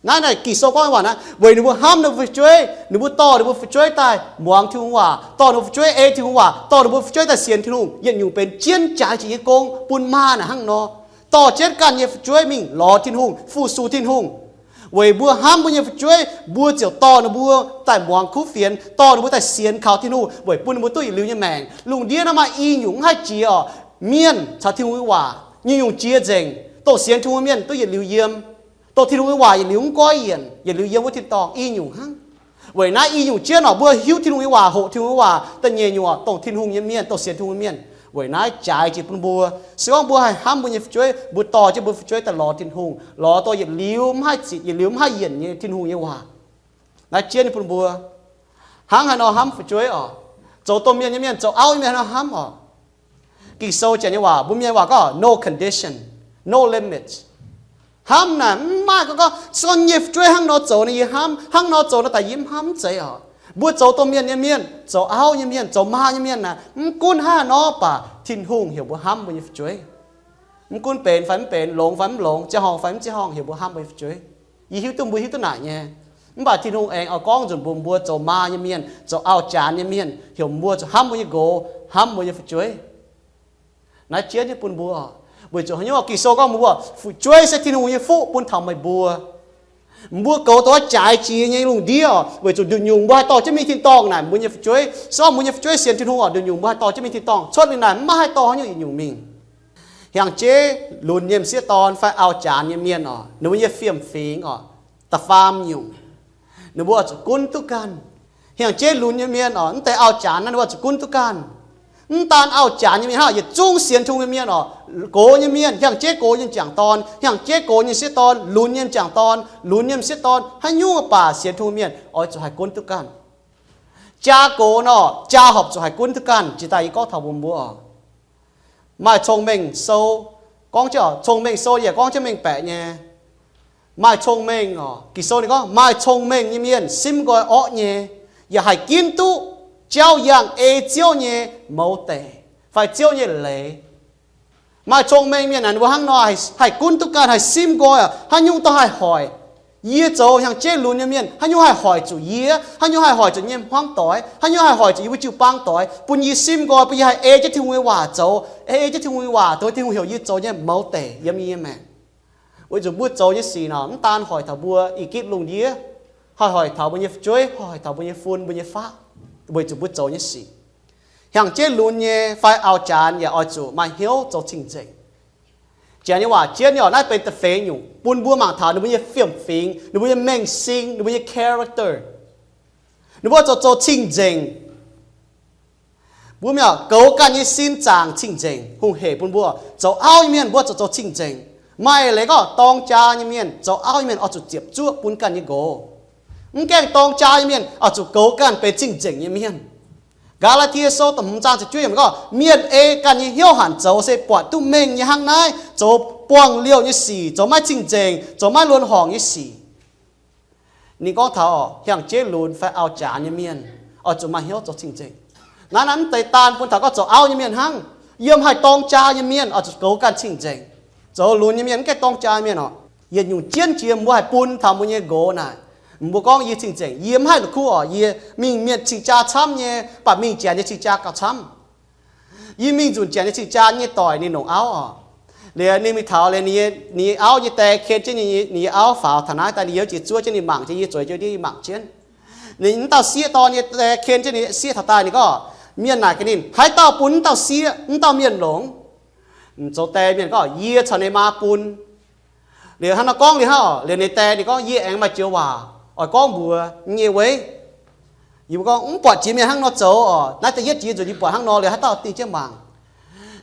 naaiv naaic Ging-Sou gorngv nyei waac naaiv, weic ninh mbuo hnamv ninh mbuo fu'jueiv, ninh mbuo dorh ninh mbuo fu'jueiv daaih muangx Tin-Hungh waac, dorh ninh mbuo fu'jueiv ei Tin-Hungh waac, dorh ninh mbuo fu'jueiv daaih sienx Tin-Hungh, yietc nyungc benx jienv jaaix jiex nyei gong bun maa naaic hnangv nor. Dorh jienv ganh nyei fu'jueiv mingh lorz Tin-Hungh, fu-sux Tin-Hungh. Weic mbuo hnamv mbuo nyei fu'jueiv, mbuo ziouc dorh ninh mbuo daaih muangx kuv fienx, dorh ninh mbuo daaih sienx kaux Tin-Hungh, weic bun ninh mbuo duqv yietc liuz nyei maengc. Lungh ndiev naaiv maaih i nyungc mv haih jiex oc, mienh caux Tin-Hungh nyei waac. Nyungc-nyungc jiex nzengc, dongh sienx Tin-Hungh mienh duqv yietc liuz yiem, dongh Tin-Hungh nyei waac yietc liuz mv goiv yienc, yietc liuz yiem wuov tin-dorngh. I nyungc hnangv. Weic naaiv i nyungc jienv oc, mbuo hiuv Tin-Hungh nyei waac, hoqc Tin-Hungh nyei waac. Da'nyeic nyungc oc, dongh Tin-Hungh nyei mienh, dongh sienx Tin-Hungh nyei mienh, Weic naaiv jaaix jiex bun mbuo, se gorngv mbuo haih hnamv mbuo nyei fu'jueiv, mbuo dorh jienv mbuo fu'jueiv daaih lorz Tin-Hungh, lorz dongh yietc liuz mv haih zitc, yietc liuz mv haih yienc nyei Tin-Hungh nyei waac. Naaiv jienv nyei bun mbuo hnangv haaix nor hnamv fu'jueiv oc. Zoux domh mienh nyei mienh, zoux auv nyei mienh haaix nor hnamv oc. Ging-Sou janx nyei waac, mbuo mienh waac gorngv no condition, no limit. Hnamv naaic mv maaih gorngv, gorngv se gorngv nyei fu'jueiv hnangv nor zoux nor yie hnamv, hnangv nor zoux nor daaih yie mv hnamv, mv zeiz oc. Mbuo zoux domh mienh nyei mienh, zoux auv nyei mienh, zoux maa nyei mienh naaic, mv gunv hnangv haaix nor baac Tin-Hungh heuc mbuo hnamv mbuo nyei fu'jueiv. Mv gunv benx fai mv benx, longx fai mv longx, ziangh horngh fai mv ziangh horngh, heuc mbuo hnamv mbuo nyei fu'jueiv. Yie hiuv duqv, mbuo hiuv duqv naaic nyei. Mv baac Tin-Hungh aengx oix gorngv nzunc mbuox mbuo zoux maa nyei mienh, zoux auv-janx nyei mienh, heuc mbuo zuqc hnamv mbuo nyei nqox, hnamv mbuo nyei fu'jueiv. Naaiv jienv nyei bun mbuo, weic zuqc haaix nyungc? Ging-Sou gorngv mbuo, fu'jueiv se Tin-Hungh nyei fuqv bun taux meih mbuo. Mbuo goux dongh wuov jaaix jiex nyei lungh ndiev oc, weic zuqc nduqc nyungc mbuo haih dorh jienv mingh tin-dorngh naaic, mbuo nyei fu'jueiv, se gorngv mbuo nyei fu'jueiv sienx Tin-Hungh oc, nduqc nyungc mbuo haih dorh jienv mingh tin-dorngh. Cuotv liuz naaic mv maaih haih dorh haaix nyungc yietc nyungc mingh. Hnyangx-jeiv lunx nyei m'sieqv dorn fai auv-janx nyei mienh oc, ninh mbuo nyei fiem-fingx oc, da'faam nyungc, ninh mbuo oix zuqc gunv duqv ganh. Hnyangx-jeiv lunx nyei mienh oc, mv deix auv-janx naaiv ninh mbuo oix zuqc gunv duqv ganh. Mv daan auv-janx nyei mienh hnangv, yietc zungv sienx Tin-Hungh nyei mienh oc, gox nyei mienh, hnyangx-jeiv gox nyei m'jangc dorn, hnyangx-jeiv gox nyei m'sieqv dorn, lunx nyei m'jangc dorn, lunx nyei m'sieqv dorn, haaix nyungc baac sienx Tin-Hungh mienh oix zuqc haih gunv duqv ganh. Jaa gox nor, jaa horpc zuqc haih gunv duqv ganh. Jiex daaih yie gorngv taux mbuo, mbuo maaih cong-mengh sou, gorngv jienv cong-mengh sou yaac gorngv jienv mengh baeqc nyei. Maaih cong-mengh oc, Ging-Sou ninh gorngv maaih cong-mengh nyei mienh simv nqoi orqv nyei, yaac haih ginv duqv jauv yangh ei Ziouv nyei mouz deic fai Ziouv nyei leiz. Maaih cong-mengh mienh naaic, ninh mbuo hnangv nor haih gunv duqv ganh, haih simv nqoi oc, haaix nyungc dorh haih hoic. Yie zoux hnyangx-jeiv lunx nyei mienh, haaix nyungc haih hoic zuqc yie? Haaix nyungc haih hoic zuqc yie nyei hmuangv doic? Haaix nyungc haih hoic zuqc yie mbuo jiu-baang doic? Bun yie simv nqoi, bun yie haih ei jienv Tin-Hungh nyei waac zoux, ei jienv Tin-Hungh nyei waac, dongh Tin-Hungh heuc yie zoux nyei mouz deic yiem yie nyei maengc. Weic zuqc mbuo zoux nyei sic nor, mv daan hoic taux mbuo i gitv lungh ndiev, haih hoic taux mbuo nyei fu'jueiv, haih hoic taux mbuo nyei fun, mbuo nyei faqv, weic zuqc mbuo zoux nyei sic. Hnyangx-jeiv lunx nyei fai auv-janx yaac oix zuqc maaih hnyouv zoux cing-nzengc. Janx nyei waac jienv nyei oc, naaiv benx da'feix nyungc bun mbuo mangc taux ninh mbuo nyei fiem-fingx, ninh mbuo nyei mengh sing, ninh mbuo nyei character. Ninh mbuo zoux zoux cing-nzengc. Mbuo mienh goux ganh nyei sin zaangc cing-nzengc. Hungh hec bun mbuo zoux auv nyei mienh, mbuo zoux zoux cing-nzengc. Maaih leiz gorngv dorng jaa nyei mienh, zoux auv nyei mienh oix zuqc ziepc zuoqv bun ganh nyei nqox. Mv gaengh dorng jaa nyei mienh oix zuqc goux ganh benx cing-nzengc nyei mienh. Gaa^laa^tie Sou da'hmz zaang ziepc juov yiemc gorngv, mienh ei ganh nyei hnyouv hanc zoux se buatc duqv mengh nyei hnangv naaiv, zoux buangh liouh nyei sic, zoux maiv cing-nzengc, zoux maiv luonx horngc nyei sic. Ninh gorngv taux hnyangx-jeiv lunx fai auv-janx nyei mienh oix zuqc maaih hnyouv zoux cing-nzengc. Naaiv naaiv mv deix daan bun taux gorngv zoux auv nyei mienh hnangv. Yiem haih dorng jaa nyei mienh oix zuqc goux ganh cing-nzengc. Zoux lunx nyei mienh mv gaengh dorng jaa nyei mienh oc. Yietc nyungc jienv jiex mbuo haih bun taux mbuo nyei nqox naaic, mbuo gorngv yie cing-nzengc, yie mv haih la'kuqv oc, yie mingh mienh cing-jaa camv nyei, mv baac mingh janx nyei cing-jaa gauh camv. Yie mingh nzunc janx nyei cing-jaa nyei doic ninh longc auv oc. Liuz ninh mingh taux liuz ninh nyei auv nyei die ken jienv ninh nyei auv faaux taux naaiv daaih, ninh youz jiex zuov jienv ninh mangc jienv, yie zueiz jienv ndiev yie mangc jienv. Ninh mv dauh sieqv dorn nyei die ken jienv ninh sieqv taux daaih, ninh gorngv, mienh naaic gaax ninh, haaix dauh bun mv dauh sieqv, mv dauh mienh longc? Zoux die mienh gorngv, yie caux ninh maa bun. Liuz hnangv nor gorngv liuz hnangv oc, liuz ninh die ninh gorngv, yie aengx maaih joux waac oix gorngv mbuox nyei weiv. Yie mbuo gorngv, mv buatc jiex mienh hnangv nor zoux oc. Naaiv da'yietv jiex nzunc yie buatc hnangv nor, liuz haaix dauh dingh jienv mangc?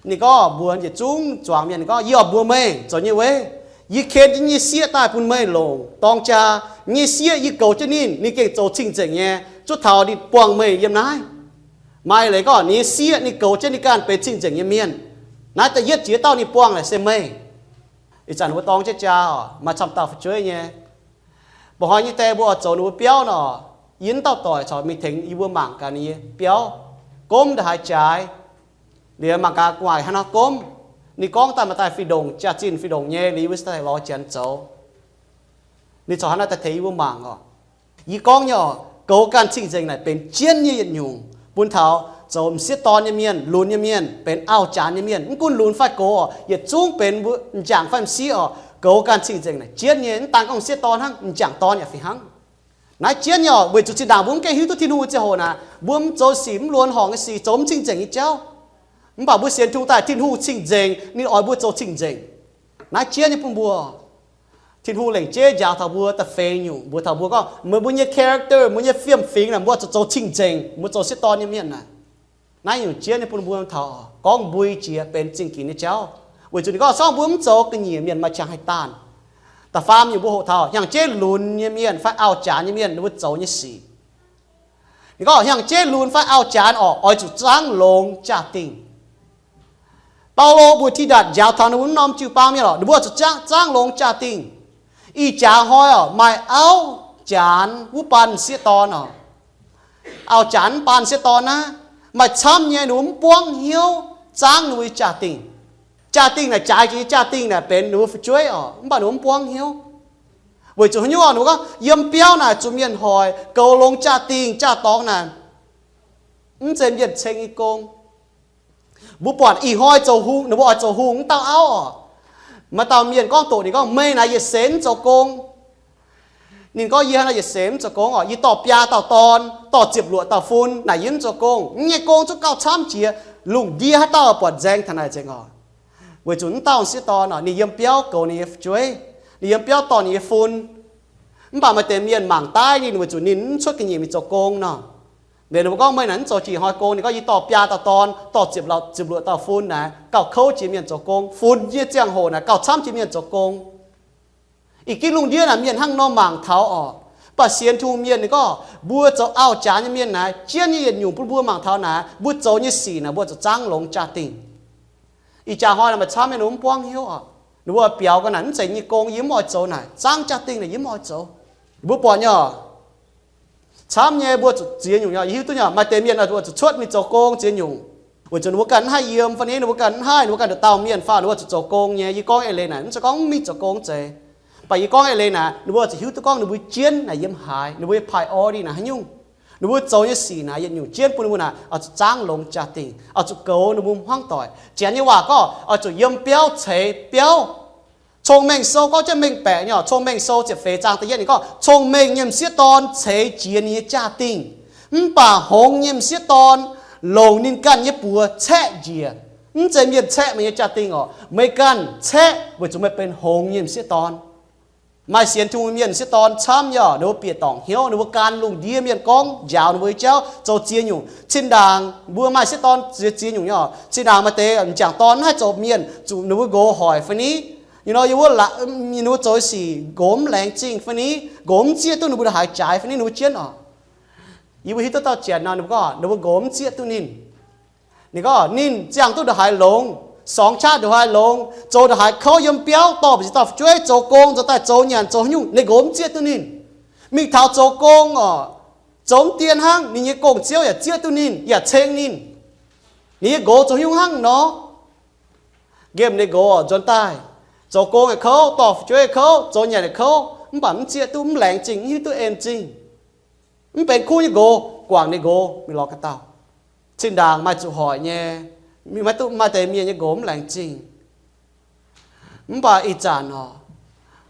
Ninh gorngv, mbuox yietc zungv zuangx mienh, ninh gorngv, yie oix mbuox meih zoux nyei weiv, yie ken jienv nyei sieqv daaih bun meih longc dorng jaa. Nyei sieqv yie goux jienv ninh, ninh gengh zoux cing-nzengc nyei, zuov taux ninh buangh meih yiem naaiv. Maaih leiz gorngv ninh nyei sieqv ninh goux jienv ninh ganh benx cing-nzengc nyei mienh. Naaiv da'yietv jiex dauh ninh buangh naaic se meih. Ih zanc mbuo dorng jienv jaa oc, maaih camv dauh fu'jueiv nyei. Mba'hnoi nyei die mbuo oix zoux ninh mbuo biauv nor, yie wuov dauh doic corc mingh tengx yie mbuo mangc gaax ninh nyei biauv, gomv ndongc haaix jaaix. Liuz mangc gaax gu'nguaaic hnangv nor gomv. Ninh gorngv daaih maaih daaih fih ndongc, jaax-zinh fih ndongc nyei, liuz yie mbuo daaih lorz janx zoux. Ninh corc hnangv naaiv daaih tengx yie mbuo mangc oc. Yie gorngv nyei oc, goux ganh cing-nzengc naaic benx jienv nyei yietc nyungc bun taux zoux m'sieqv dorn nyei mienh, lunx nyei mienh, benx auv-janx nyei mienh, mv gunv lunx fai gox oc, yietc zungv benx mbuo m'jangc fai m'sieqv oc, goux ganh cing-nzengc naaic jienv nyei. Mv daan gorngv m'sieqv dorn hnangv, m'jangc dorn yaac fih hnangv. Naaiv jienv nyei oc, weic zuqc zinh ndaangc mbuo mv gaengh hiuv duqv Tin-Hungh nyei ziangh hoc naaic, mbuo mv zoux sic mv luonx horngc nyei sic, zoux mv cing-nzengc nyei jauv. Mv baac mbuo sienx Tin-Hungh daaih, Tin-Hungh cing-nzengc, ninh oix mbuo zoux cing-nzengc. Naaiv jienv nyei bun mbuo, Tin-Hungh lengc jeiv njaaux taux mbuo da'feix nyungc, mbuox taux mbuo gorngv, meih mbuo nyei character, mbuo nyei fiem-fingx naaic, mbuo zuqc zoux cing-nzengc, mbuo zoux sieqv dorn nyei mienh naaic. Naaiv nyungc jienv nyei bun mbuo taux gorngv mbui jiex benx zingh ginx nyei jauv. Weic zuqc ninh gorngv se gorngv mbuo mv zoux ga'nyiec mienh maaih qangx haih daanh. Da'faam nyungc mbuo hoqc taux hnyangx-jeiv lunx nyei mienh fai auv-janx nyei mienh ninh mbuo zoux nyei sic. Ninh gorngv hnyangx-jeiv lunx fai auv-janx orqc, oix zuqc zaangv longx jaa-dingh. Baulo mbuox Tidatc njaaux taux ninh mbuo wuov norm jiu-baang mienh orqc, ninh mbuo zuqc zaangv, zaangv longx jaa-dingh. Ih jaax hnoi orqc, maaih auv-janx wuov baan m'sieqv dorn orqc. Auv-janx mv baan m'sieqv dorn naaiv, maaih camv nyei ninh mbuo mv buangv hnyouv zaangv ninh mbuo nyei jaa-dingh. Jaa-dingh naaic jaaix jiex nyei jaa-dingh naaic benx ninh mbuo fu'jueiv orqc, mv baac ninh mbuo mv buangv hnyouv. Weic zuqc haaix nyungc orqc, ninh mbuo gorngv yiem biauv naaic zuqc mienh hoic, goux longx jaa-dingh jaa-dorngx naaic, mv zeiz mienh ceng nyei gong. Mbuo buatc ih hnoi zoux hungh, ninh mbuo oix zoux hungh wuov dauh auv orqc, maaih dauh mienh gorngv doqc ninh gorngv, meih naaic yietc seix mv zoux gong. Ninh gorngv, yie hnangv naaiv yietc seix mv zoux gong orqc, yie dorh biaa dauh dorn, dorh ziepc luoqc dauh fun naaic yie mv zoux gong. Yie nyei gong zungv gauh camv jiex, lungh ndiev haaix dauh buatc nzaeng taux naaic nzengc orqc. Weic zuqc wuov dauh m'sieqv dorn orqc, ninh yiem biauv goux ninh nyei fu'jueiv, ninh yiem biauv dorh ninh nyei fun. Mv baac maaih deix mienh mangc daaih ninh weic zuqc ninh mv cuotv ga'nyiec mingh zoux gong nor. Liuz ninh mbuo gorngv, meih naaic mv zoux jiex hnoi gong? Ninh gorngv, yie dorh biaa dauh dorn, dorh ziepc luoqc dauh fun naaic, gauh kouv jiex mienh zoux gong. Fun nyei ziangh hoc naaic gauh camv jiex mienh zoux gong. Ih ginv lungh ndiev naaic mienh hnangv nor mangc taux orqc. Mv baac sienx Tin-Hungh mienh ninh gorngv, mbuo zoux auv-janx nyei mienh naaic, jienv nyei yietc nyungc bun mbuo mangc taux naaic, mbuo zoux nyei sic naaic mbuo zuqc zaangv longx jaa-dingh. Ih jaax hnoi naaic maaih camv mienh ninh mbuo mv buangv hnyouv orqc. Ninh mbuo biaux ga'naaic, mv zeiz yie nyei gong, yie mv oix zoux naaic, zaangv jaa-dingh naaic yie mv oix zoux. Mbuo buatc nyei orqc, camv nyei mbuo zuqc ziex nyungc nyei orqc. Yie hiuv duqv nyei orqc, maaih deix mienh oix zuqc cuotv mingh zoux gong ziex nyungc, weic zuqc ninh mbuo ganh mv haih yiem fai ni, ninh mbuo ganh mv haih, ninh mbuo ganh nduqc dauh mienh fai ninh mbuo zuqc zoux gong nyei. Yie gorngv eix leiz naaic, mv zeiz gorngv mv mingh zoux gong zeiz. Mv baac yie gorngv eix leiz naaic, ninh mbuo zuqc hiuv duqv gorngv ninh mbuo jienv naaic yiem haaix, ninh mbuo nyei priority naaic haaix nyungc. Ninh mbuo zoux nyei sic naaic yietc nyungc jienv bun ninh mbuo naaic oix zuqc zaangv longx jaa-dingh, oix zuqc goux ninh mbuo hmuangv doic. Janx nyei waac gorngv oix zuqc yiem biauv ceix biauv. Cong-Mengh Sou gorngv jienv mengh baeqc nyei orqc. Cong-Mengh Sou ziepc feix zaang da'yietv ninh gorngv, cong-mengh nyei m'sieqv dorn ceix jiez ninh nyei jaa-dingh, mv baac hngongx nyei m'sieqv dorn longc ninh ganh nyei buoz caeqv njiec. Mv zeiz mienh caeqv meih nyei jaa-dingh orqc, meih ganh caeqv weic zuqc meih benx hngongx nyei m'sieqv dorn. Maaih sienx Tin-Hungh mienh m'sieqv dorn camv nyei orqc, ninh mbuo bieqc dorngc hnyouv, ninh mbuo gan lungh ndiev mienh gorngv njaaux ninh mbuo nyei jauv zoux ziex nyungc. Cin-ndaangc mbuo maaih m'sieqv dorn ziex, ziex nyungc nyei orqc. Cin-ndaangc maaih deix m'jangc dorn mv haih zoux mienh, zuqc ninh mbuo nqox hoic fai ni, you know, yie mbuo la, ninh mbuo zoux sic nqox mv laengz zingh fai ni, nqox mv zieqv duqv ninh mbuo ndongc haaix jaaix fai ni, ninh mbuo jienv orqc. Yie mbuo hiuv duqv dauh janx nor, ninh mbuo gorngv ninh mbuo nqox mv zieqv duqv ninh. Ninh gorngv ninh ziangh duqv ndongc haaix longx, sorngx qaqv ndongc haaix longx, zoux ndongc haaix kouv, yiem biauv dorh mbu'ziex dauh fu'jueiv, zoux gong, zoux daaih zoux nyanc, zoux haaix nyungc, ninh nqox mv zieqv duqv ninh. Mingh taux zoux gong orqc, zoux mv dien hnangv, ninh nyei gong-ziouv yaac zieqv duqv ninh, yaac ceng ninh. Ninh nyei nqox zoux haaix nyungc hnangv nor? Nqemh ninh nqox nzuonx daaih, zoux gong yaac kouv, dorh fu'jueiv yaac kouv, zoux nyanc yaac kouv, mv baac mv zieqv duqv, mv laengz zingh, mv hiuv duqv en zingh. Mv benx kuv nyei nqox, guangc ninh nqox mingh lorz ga'dauh. Cin-ndaangc maaih zuqc hoic nyei, mingh maiv duqv, maaih deix mienh nyei nqox mv laengz zingh. Mv baac ih zanc orqc,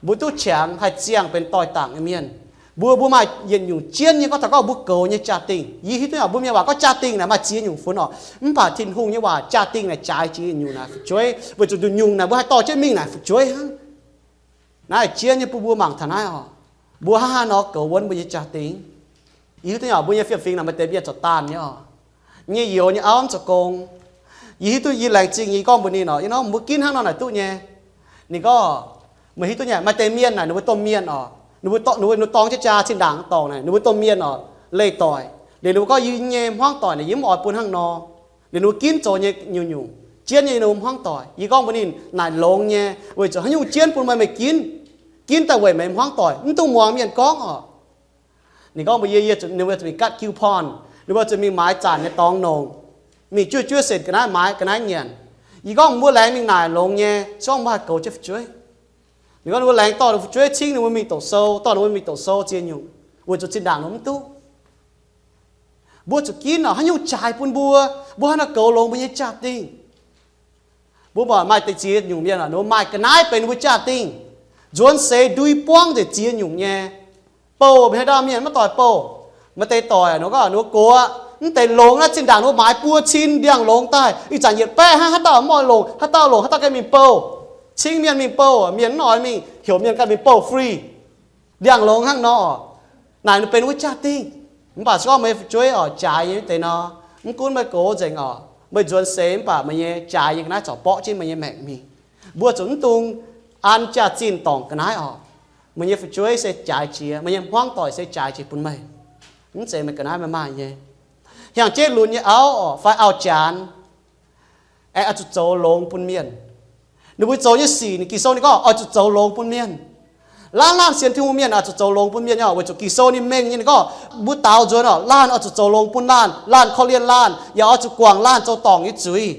mbuo duqv qangx haih ziangh benx doix-dangc nyei mienh. Mbuo, mbuo maaih yietc nyungc jienv nyei, gorngv taux gorngv mbuo goux nyei jaa-dingh. Yie hiuv duqv nyei orqc, mbuo mienh waac gorngv jaa-dingh naaic maaih ziex nyungc funx orqc. Mv baac Tin-Hungh nyei waac jaa-dingh naaic jaaix jiex yietc nyungc naaic fu'jueiv, weic zuqc nduqc nyungc naaic mbuo haih dorh jienv mingh naaic fu'jueiv hnangv. Naaiv jienv nyei bun mbuo mangc taux naaiv orqc, mbuo hnangv haaix nor goux wuonv mbuo nyei jaa-dingh. Yie hiuv duqv nyei orqc, mbuo nyei fiem-fingx naaic maaih deix mienh zoux daanh nyei orqc, nyei youz nyei auv mv zoux gong. Yie hiuv duqv, yie laengz zingh, yie gorngv mbuox ninh orqc, yie nor mbuo ginv hnangv nor naaic duqv nyei. Ninh gorngv, meih hiuv duqv nyei, maaih deix mienh naaic ninh mbuo domh mienh orqc, ninh mbuo dorng, ninh mbuo dorng jienv jaa, cin-ndaangc dorngc naaic ninh mbuo domh mienh orqc, leih doic. Liuz ninh mbuo gorngv, yie nyei hmuangv doic naaic yie mv oix bun hnangv nor. Liuz ninh mbuo ginv zoux nyei nyungc-nyungc, jienv nyei ninh mbuo hmuangv doic. Yie gorngv mbuox ninh, naaic longx nyei, weic zuqc haaix nyungc jienv bun meih, meih ginv, ginv daaih weic meih hmuangv doic, mv dungx muangx mienh gorngv orqc. Ninh gorngv mbuox yie, yie zuqc, ninh mbuo zuqc mingh gatv coupon, ninh mbuo zuqc mingh maaiz zanc nyei dorngx nongc, mingh juov juov cent ga'naaiv maaiz ga'naaiv nyanc. Yie gorngv mbuo laengz mingh naaic longx nyei, se gorngv mbuo haih goux jienv fu'jueiv. Ninh gorngv ninh mbuo laengz dorh ninh fu'jueiv cingv ninh mbuo mingh doqc sou, dorh ninh mbuo mingh doqc sou ziex nyungc, weic zuqc zinh ndaangc ninh mbuo mv duqv. Mbuo zuqc ginv orqc, haaix nyungc jaaix bun mbuo, mbuo hnangv haaix nor goux longx mbuo nyei jaa-dingh. Mbuo buatc maaih deix ziex nyungc mienh orqc, ninh mbuo maaih ga'naaiv benx ninh mbuo jaa-dingh. Nzuonx seix ndui buangv nzengc ziex nyungc nyei. Bouh, mienh haaix dauh mienh maiv doic bouh. Maaih deix doic ninh gorngv ninh mbuo gox aqv, mv deix longx naaiv zinh ndaangc ninh mbuo maaiz buo cin ndiangx-longx daaih, ih zanc yietc baeqv hnangv, haaix dauh mv oix longc, haaix dauh longc, haaix dauh gengh mingh bouh. Cingv mienh mingh bouh, mienh mv oix mingh, heuc mienh ganh mingh bouh free. Ndiangx-longx hnangv nor orqc. Naaic ninh benx wuov jaa-dingh. Mv baac se gorngv meih fu'jueiv orqc, jaaix nyei deix nor, Mv gunv meih gox nzengc oc, meih nzuonx seix mv baac meih nyei jaaix nyei ga'naaiv corc borqv jienv meih nyei maengc mingh. Mbuo zuqc mv dungx an jaax-zinh dorngc ga'naaiv oc. Meih nyei fu'jueiv se jaaix jiex, meih nyei hmuangv doic se jaaix jiex bun meih. Mv zeiz meih ga'naaiv meih maaih nyei. Hnyangx-jeiv lunx nyei auv oc, fai auv-janx, aengx oix zuqc zoux longx bun mienh. Ninh mbuo zoux nyei sic, ninh Ging-Sou ninh gorngv oix zuqc zoux longx bun mienh. Laanh laanh sienx Tin-Hungh mienh oix zuqc zoux longx bun mienh nyei, weic zuqc Ging-Sou ninh mengh nyei, ninh gorngv mbuo daaux nzuonx oc, laanh oix zuqc zoux longx bun laanh, laanh korv-lienh laanh, yaac oix zuqc guangc laanh zoux dorngc nyei zuiz.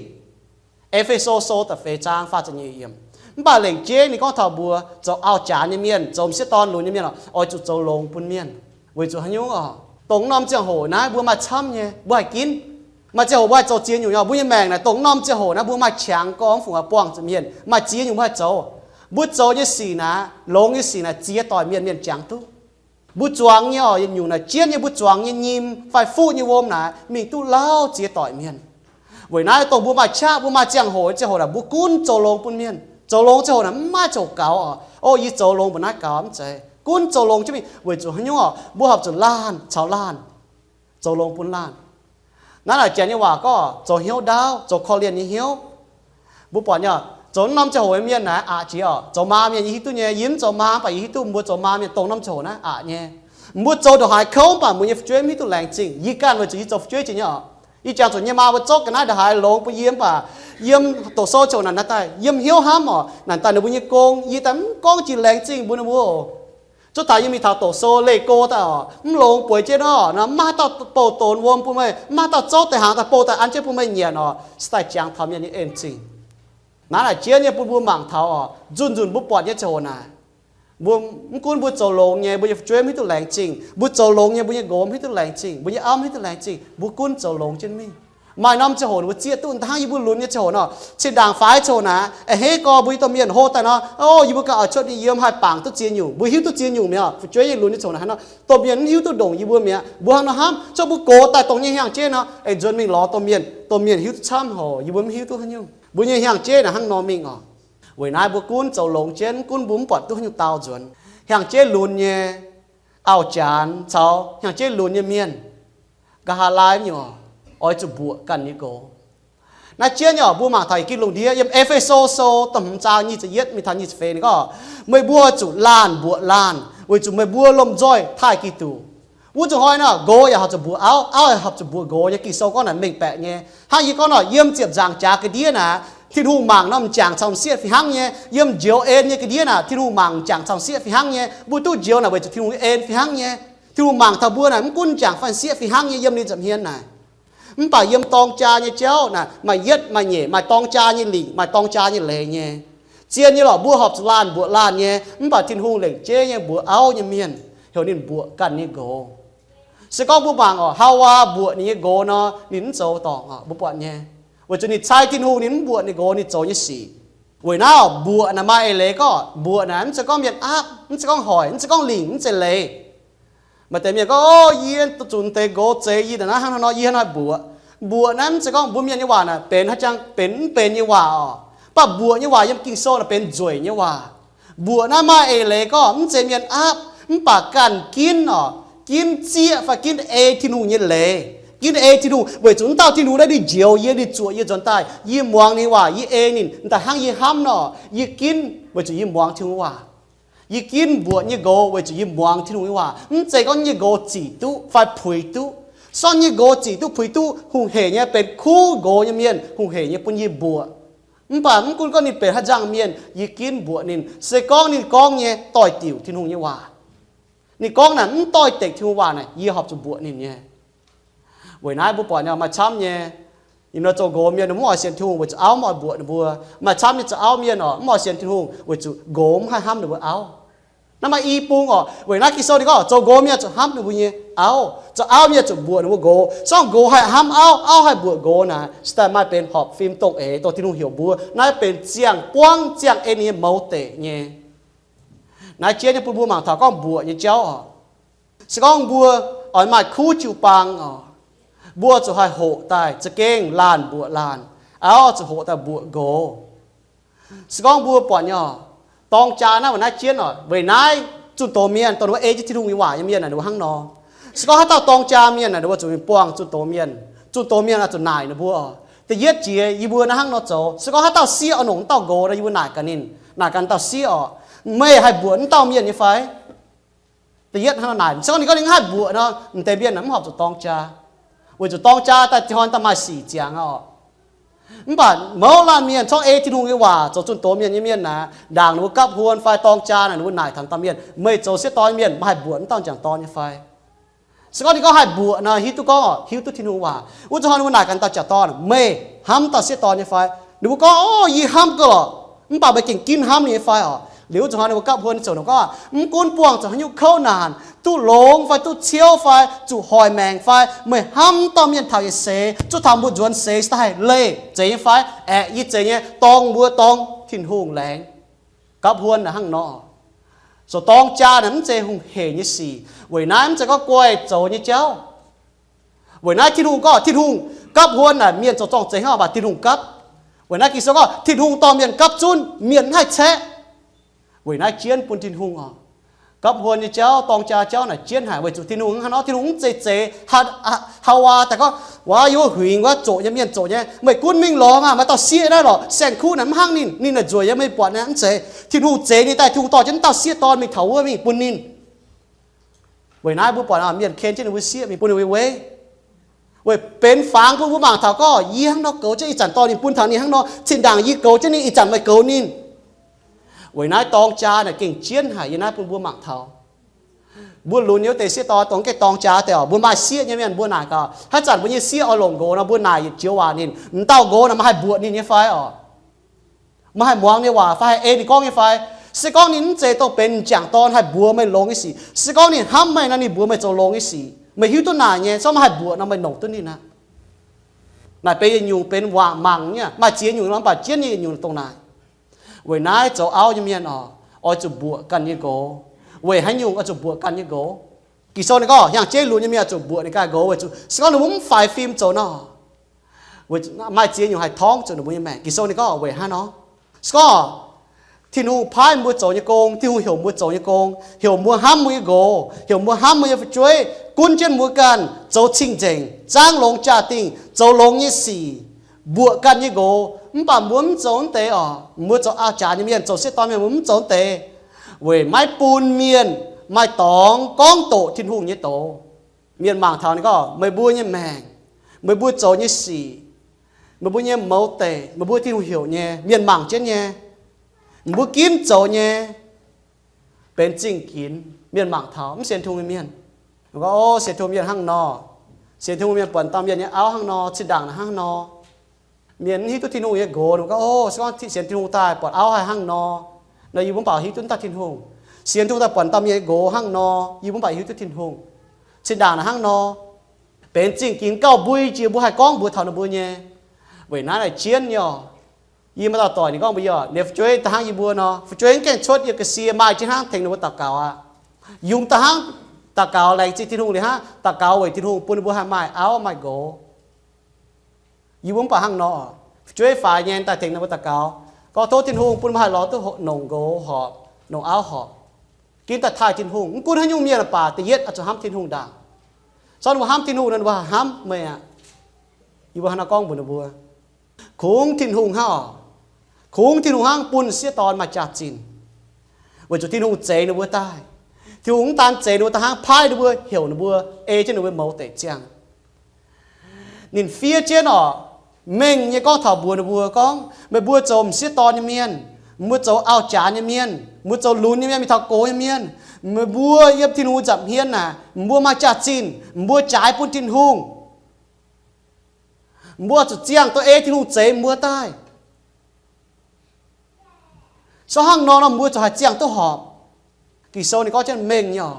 E^fe^so Sou da'feix zaang faah ziepc nyeic yiemc. Mv baac lengc jeiv ninh gorngv taux mbuo zoux auv-janx nyei mienh, zoux m'sieqv dorn lunx nyei mienh oc, oix zuqc zoux longx bun mienh. Weic zuqc haaix nyungc oc? Dongh norm ziangh hoc naaiv mbuo maaih camv nyei, mbuo haih ginv. Maaih ziangh hoc mbuo haih zoux ziex nyungc nyei. Mbuo nyei maengc naaic dongh norm ziangh hoc naaiv mbuo maaih qangx gorngv mv fungc buangh zuqc mienh. Maaih ziex nyungc mbuo haih zoux. Mbuo zoux nyei sic naaic, longx nyei sic naaic ziex doic mienh mienh jangx duqv. Mbuo zuangx nyei oc, yietc nyungc naaic jienv nyei mbuo zuangx nyei nyim fai fuqv nyei wuom naaic mingh duqv lauh ziex doic mienh. Weic naaiv dongh mbuo maaih qaqv, mbuo maaih ziangh hoc, ziangh hoc naaic mbuo gunv zoux longx bun mienh. Zoux longx ziangh hoc naaic mv maaih ziangh hoc gaux oc, o, yie zoux longx mbuo naaiv gaux, mv zeiz. Gunv zoux longx jienv mingh weic zuqc haaix nyungc oc? Mbuo horpc zuqc laanh caux laanh zoux longx bun laanh. Naaiv naaic janx nyei waac gorngv zoux hnyouv ndaauv, zoux korv-lienh nyei hnyouv. Mbuo buatc nyei, zoux norm ziangh hoc nyei mienh naaic aqc jiex oc. Zoux maa mienh yie hiuv duqv nyei, yie mv zoux maa mv baac yie hiuv duqv mbuo zoux maa mienh dongh norm ziangh hoc naaiv aqc nyei. Mbuo zoux ndongc haaix kouv mv baac mbuo nyei fu'jueiv mv hiuv duqv laengz zingh. Yie ganh weic zuqc yie zoux fu'jueiv jiex nyei oc. Yie jangx zuqc nyei maa mbuo zorqv ga'naaiv ndongc haaix longx bun yie mv baac yiem doqc sou ziouc naaic naaiv daaih yiem hnyouv hnamv oc, naaic daaih ninh mbuo nyei gong yie daaih mv gorngv jiex laengz zingh mbuo ninh mbuo oc. Zuov taux yie mingh taux doqc sou leih go daaih oc, mv longx bueix jienv nor, mv maaih haaix dauh bouh donx wuom bun meih, mv maaih haaix dauh zorqv deix hnaangx daaih bouh daaih an jienv bun meih nyanc oc, se daaih jangx taux mienh nyei en zingh. Naaiv naaic jiex nyei bun mbuo mangc taux oc, nzunc nzunc mbuo buatc nyei ziangh hoc naaic, mbuo mv gunv mbuo zoux longx nyei, mbuo nyei fu'jueiv mv hiuv duqv laengz zingh, mbuo zoux longx nyei, mbuo nyei nqox mv hiuv duqv laengz zingh, mbuo nyei auv mv hiuv duqv laengz zingh, mbuo gunv zoux longx jienv mingh. Maaih norm ziangh hoc ninh mbuo zieqv duqv, hnangv yie mbuo lunx nyei ziangh hoc nor, cin-ndaangc faix ziangh hoc naaic, a'hneiv gorx mbuo nyei domh mienh hlo daaih nor, o, yie mbuo ganh oix cuotv ninh yiem haih bangc duqv ziex nyungc, mbuo hiuv duqv ziex nyungc mi'aqv. Fu'jueiv nyei lunx nyei ziangh hoc naaic hnangv nor, domh mienh mv hiuv duqv ndongc yie mbuo mi'aqv. Mbuo hnangv nor hnamv, cuotv mbuo gox daaih dongh nyei hnyangx-jeiv nor, aengx nzuonx mingh lorz domh mienh, domh mienh hiuv duqv camv hoc, yie mbuo mv hiuv duqv haaix nyungc. Mbuo nyei hnyangx-jeiv naaic hnangv nor mingh oc. Weic naaiv mbuo gunv zoux longx jienv, mv gunv mbuo mv buatc duqv haaix nyungc dau nzuonx. Hnyangx-jeiv lunx nyei auv-janx caux hnyangx-jeiv lunx nyei mienh, nqa'haav laai nyungc oix zuqc mbuoqc ganh nyei nqox. Naaiv jiex nyei oc, mbuo mangc taux Ging-Sou lungh ndiev yiem E^fe^so Sou da'hmz zaang nyic ziepc yietv mingh taux nyic ziepc feix ninh gorngv, meih mbuo zuqc laanh mbuoqc laanh, weic zuqc meih mbuo lomh nzoih taaih Giduc. Wuov zuqc hnoi nor, nqox yaac horpc zuqc mbuoqc auv, auv yaac horpc zuqc mbuoqc nqox nyei. Ging-Sou gorngv naaic mengh baeqc nyei. Hnangv yie gorngv nor, yiem ziepc nzaangc jaax ga'ndiev naaic, Tin-Hungh mangc norm m'jangc caux m'sieqv fih hnangv nyei. Yiem njoux en nyei ga'ndiev naaic, Tin-Hungh mangc m'jangc caux m'sieqv fih hnangv nyei. Mbuo duqv njoux naaic weic zuqc Tin-Hungh nyei en fih hnangv nyei. Tin-Hungh mangc taux mbuo naaic mv gunv m'jangc fai m'sieqv fih hnangv nyei yiem ninh nza'hmien naaic. Mv baac yiem dorng jaa nyei jauv naaic, maaih yietv maaih nyeic, maaih dorng jaa nyei lingc, maaih dorng jaa nyei leiz nyei. Zien nyei lorqc, mbuo horpc zuqc laanh mbuoqc laanh nyei, mv baac Tin-Hungh lengc jeiv nyei mbuoqc auv nyei mienh, heuc ninh mbuoqc ganh nyei nqox. Se gorngv mbuo mangc oc, Haawaa mbuoqc ninh nyei nqox nor, ninh mv zoux dorngc oc, mbuo buatc nyei. Weic zuqc ninh cai Tin-Hungh, ninh mv mbuoqc ninh nqox ninh zoux nyei sic. Weic naaiv oc, mbuoqc naaic maaih eix leiz gorngv mbuoqc naaic mv zeiz gorngv mienh aapv, mv zeiz gorngv hoic, mv zeiz gorngv lingc, mv zeiz leiz. Maaih deix mienh gorngv, o, yie zuqc deix nqox zeix, yie naaic hnangv nor, yie hnangv haaix mbuoqc. Mbuoqc naaiv mv zeiz gorngv mbuo mienh nyei waac naaic benx haaix jangx benx mv benx nyei waac oc. Mv baac mbuoqc nyei waac yiem Ging-Sou naaic benx nzueic nyei waac. Mbuoqc naaiv maaih eix leiz gorngv mv zeiz mienh aapv, mv baac ganh ginv oc, ginv zieqv fai ginv ei Tin-Hungh nyei leiz. Ginv ei Tin-Hungh weic zuqc wuov dauh Tin-Hungh naaiv ninh njoux yie, ninh zuoqc yie nzuonx daaih, yie muangx ninh nyei waac, yie ei ninh daaih hnangv yie hnamv nor, yie ginv weic zuqc yie muangx Tin-Hungh waac. Yie ginv mbuoqc nyei nqox weic zuqc yie muangx Tin-Hungh nyei waac. Mv zeiz gorngv nyei nqox zic duqv fai puix duqv. Sorng nyei nqox zic duqv puix duqv hungh heic nyei, benx kuv nqox nyei mienh hungh heic nyei bun yie mbuoqc. Mv baac mv gunv gorngv ninh benx haaix nzangc mienh, yie ginv mbuoqc ninh. Se gorngv ninh gorngv nyei doix-diuc Tin-Hungh nyei waac, ninh gorngv naaic mv doix-dekc Tin-Hungh waac naaic, yie horpc zuqc mbuoqc ninh nyei. Weic naaiv mbuo buatc nyei maaih camv nyei, ih nor zoux nqox mienh mv oix sienx Tin-Hungh weic zuqc auv mv oix mbuoqc ninh mbuo. Maaih camv nyei zoux auv mienh oc, mv oix sienx Tin-Hungh weic zuqc nqox mv haih hnamv ninh mbuo auv. Naaiv maaih i bung oc. Weic naaiv Ging-Sou ninh gorngv zoux nqox mienh zuqc hnamv ninh mbuo nyei auv, zoux auv mienh zuqc mbuoqc ninh mbuo nqox. Sorng nqox haih hnamv auv, auv haih mbuoqc nqox naaic, se daaih maaih benx horpc fim dongh eix dongh Tin-Hungh heuc mbuo. Naaiv benx ziangh buangv ziangh en nyei mouz deic nyei. Naaiv jiex nyei bun mbuo mangc taux gorngv mbuoqc nyei jauv oc. Se gorngv mbuo oix maaih kuv jiu-baang oc, mbuo zuqc haih hoqc daaih za'gengh laanh mbuoqc laanh, auv zuqc hoqc daaih mbuoqc nqox. Se gorngv mbuo buatc nyei oc, dorng jaa naaiv weic naaiv jienv oc, weic naaiv zunh doz mienh, dongh ninh mbuo ei jienv Tin-Hungh nyei waac nyei mienh naaic, ninh mbuo hnangv nor. Se gorngv haaix dauh dorng jaa mienh naaic, ninh mbuo zuqc mingh buangh zunh doz mienh. Zunh doz mienh oix zuqc naaic ninh mbuo oc. Da'yietv jiex yie mbuo naaiv hnangv nor zoux, se gorngv haaix dauh sieqv oix longc wuov dauh nqox nor, yie mbuo naaic gaax ninh, naaic gaax dauh sieqv oc, meih haih mbuoqc wuov dauh mienh nyei fai? Da'yietv hnangv nor naaic, se gorngv ninh gorngv ninh mv haih mbuoqc nor, m'deix mienh mv horpc zuqc dorng jaa, weic zuqc dorng jaa daaih hnoi daaih maaih sic ziangx oc. Mv baac mouz laanh mienh corc ei Tin-Hungh nyei waac zoux zunh doz mienh nyei mienh naaic, ndaangc ninh mbuo gapv huon fai dorng jaa naaic, ninh mbuo naaic taux dauh mienh, meih zoux sieqv dorn nyei mienh, meih haih mbuoqc wuov dauh m'jangc dorn nyei fai? Se gorngv ninh gorngv haih mbuoqc nor, hiuv duqv gorngv hiuv duqv Tin-Hungh waac. Wuov zuqc hnoi ninh mbuo naaic gaax dauh m'jangc dorn, meih hnamv dauh sieqv dorn nyei fai? Ninh mbuo gorngv, Ov, yie hnamv gauh lorqc. Mv baac meih gengh ginv hnamv nyei fai oc? Liuz wuov zuqc hnoi ninh mbuo gapv huon ziouc ninh gorngv, Mv gunv buangh zuqc haaix nyungc kouv naanc, duqv longx fai duqv ciouv fai zuqc hoic maengc fai, meih hnamv dauh mienh taux yietc seix, zuqc taux mbuo nzuonx seix se daaih haih leih, zeiz nyei fai? Aeqv, yie zeiz nyei, dorng mbuo dorng Tin-Hungh laengz. Gapv huon naaic hnangv nor. Zoux dorng jaa naaic mv zeiz hungh heic nyei sic. Weic naaiv mv zeiz gorngv guaih zoux nyei jauv. Weic naaiv Tin-Hungh gorngv, Tin-Hungh gapv huon naaic mienh zoux zorng-zengx hnangv, mv baac Tin-Hungh gapv. Weic naaiv Ging-Sou gorngv Tin-Hungh dorh mienh gapv zunv, mienh mv haih caeqv. Weic naaiv jienv bun Tin-Hungh oc. Gapv huon nyei jauv, dorng jaa jauv naaic jienv haic weic zuqc Tin-Hungh hnangv nor, Tin-Hungh mv zeiz zeiz Haawaa daaih gorngv, Waac yie wuov huingx wuov zoqc nyei mienh zoqc nyei, meih gunv mingh lorz maah! Maaih dauh sieqv naaiv lorqc, saeng-kuv naaic mv hnangv ninh, ninh naaic nzueic nyei, meih buatc naaic mv zeiz. Tin-Hungh zeix ninh daaih, Tin-Hungh dorh jienv dauh sieqv dorn mingh taux wuov mingh bun ninh. Weic naaiv mbuo buatc mienh ken jienv ninh mbuo sieqv mingh bun ninh mbuo weiv. Weic benx fangx bun mbuo mangc taux gorngv, Yie hnangv nor goux jienv ih zanc dorh ninh bun taux ninh hnangv nor, zinh ndaangc yie goux jienv ninh, ih zanc meih goux ninh. Weic naaiv dorng jaa naaic gengh jienv haic yiem naaiv bun mbuo mangc taux. Mbuo lunx nyei wuov deix sieqv dorn dongh gengh dorng jaa deix oc. Mbuo maaih sieqv nyei mienh mbuo naaic gaax, haaix zanc mbuo nyei sieqv oix longc nqox nor, mbuo naaic yietc joux waac ninh, M'dauh nqox naaic meih haih mbuoqc ninh nyei fai oc? Meih haih muangx ninh waac fai haih ei ninh gorngv nyei fai? Se gorngv ninh mv zeiz dongh benx m'jangc dorn haih mbuox meih longx nyei sic, se gorngv ninh hnamv meih nor, ninh mbuox meih zoux longx nyei sic, meih hiuv duqv naaic nyei, se meih haih mbuoqc nor, meih longc duqv ninh aqv. Naaic benx yietc nyungc benx waac mangc nyei, maaih ziex nyungc nor, mv baac jienv nyei yietc nyungc dongh naaic. Weic naaiv zoux auv nyei mienh oc, oix zuqc mbuoqc ganh nyei nqox. Weic haaix nyungc oix zuqc mbuoqc ganh nyei nqox? Ging-Sou ninh gorngv hiaangx jeiv lunx nyei mienh oix zuqc mbuoqc ninh ganh nqox weic zuqc se gorngv ninh mbuo mv faix fim zoux nor, maaih ziex nyungc haih torngv zuqc ninh mbuo nyei maengc. Ging-Sou ninh gorngv weic haaix nor? Se gorngv Tin-Hungh paaiv mbuo zoux nyei gong, Tin-Hungh heuc mbuo zoux nyei gong, heuc mbuo hnamv mbuo nyei nqox, heuc mbuo hnamv mbuo nyei fu'jueiv, gunv jienv mbuo ganh zoux cing-nzengc, zaangv longx jaa-dingh, zoux longx nyei sic, mbuoqc ganh nyei nqox. Mv baac mbuo mv zoux wuov deix oc. Mbuo zoux auv-jaax nyei mienh, zoux sieqv dorn mienh, mbuo mv zoux wuov deix, weic maiv bun mienh maaih dorngx gorngv doqc Tin-Hungh nyei doz. Mienh mangc taux ninh gorngv, Meih mbuo nyei maengc, meih mbuo zoux nyei sic, meih mbuo nyei mouz deic, meih mbuo Tin-Hungh heuc nyei, mienh mangc jienv nyei, mbuo ginv zoux nyei, benx zingh ginx. Mienh mangc taux mv sienx Tin-Hungh nyei mienh gorngv, O, sienx Tin-Hungh mienh hnangv nor. Sienx Tin-Hungh mienh buatc dauh mienh nyei auv hnangv nor, zinh ndaangc naaic hnangv nor. Mienh mv hiuv duqv Tin-Hungh nyei nqox, ninh gorngv, O, se gorngv sienx Tin-Hungh daaih buatc auv haih hnangv nor, nor yie mbuo mv baac hiuv duqv dauh Tin-Hungh. Sienx Tin-Hungh daaih buatc dauh mienh nyei nqox hnangv nor, yie mbuo mv baac hiuv duqv Tin-Hungh. Zinh ndaangc naaic hnangv nor, benx zingh ginx gauh mbui jiex mbuo haih gorngv mbuox taux ninh mbuo nyei. Weic naaiv naaic jienv nyei oc. Yie maaih dauh doic ninh gorngv mbuox yie oc, ninh fu'jueiv da'hnangv yie mbuo nor, fu'jueiv mv gaengh cuotv yiem ga'sie maaih jienv hnangv tengx ninh mbuo daux gaux aqv. Yungz da'hnangv daux gaux laengz zingh Tin-Hungh liuz hnangv, daux gaux weic Tin-Hungh bun ninh mbuo haih maaih auv maaih nqox. Yie mbuo mv baac hnangv nor, fu'jueiv faix nyei daaih tengx ninh mbuo daux gaux, gorngv tov Tin-Hungh bun mbuo haih lorz duqv nongc nqox horpc, nongc auv horpc. Ginv daaih taaih Tin-Hungh, mv gunv haaix nyungc mienh baac da'yietv oix zuqc hnamv Tin-Hungh ndaangc. Se gorngv ninh mbuo hnamv Tin-Hungh nor, ninh mbuo haih hnamv meih aqv. Yie mbuo hnangv naaiv gorngv mbuox ninh mbuo, kungx Tin-Hungh hnangv oc. Kungx Tin-Hungh hnangv bun sieqv dorn maaih jaax-zinh, weic zuqc Tin-Hungh zeix ninh mbuo daaih. Tin-Hungh mv daan zeix ninh mbuo daaih hnangv, paaiv ninh mbuo, heuc ninh mbuo, ei jienv ninh mbuo mouz deic ziangh. Ninh fiev jienv oc, mengh nyei gorngv taux mbuox ninh mbuo gorngv, meih mbuo zoux m'sieqv dorn nyei mienh, mbuo zoux auv-jaax nyei mienh, mbuo zoux lunx nyei mienh, mingh taux gox nyei mienh, meih mbuo yiem Tin-Hungh nza'hmien naaic, mbuo maaih jaax-zinh, mbuo jaaix bun Tin-Hungh. Mbuo zuqc ziangh duqv ei Tin-Hungh zeix mbuo daaih. Se hnangv nor nor, mbuo zuqc haih ziangh duqv horpc. Ging-Sou ninh gorngv jienv mengh nyei oc.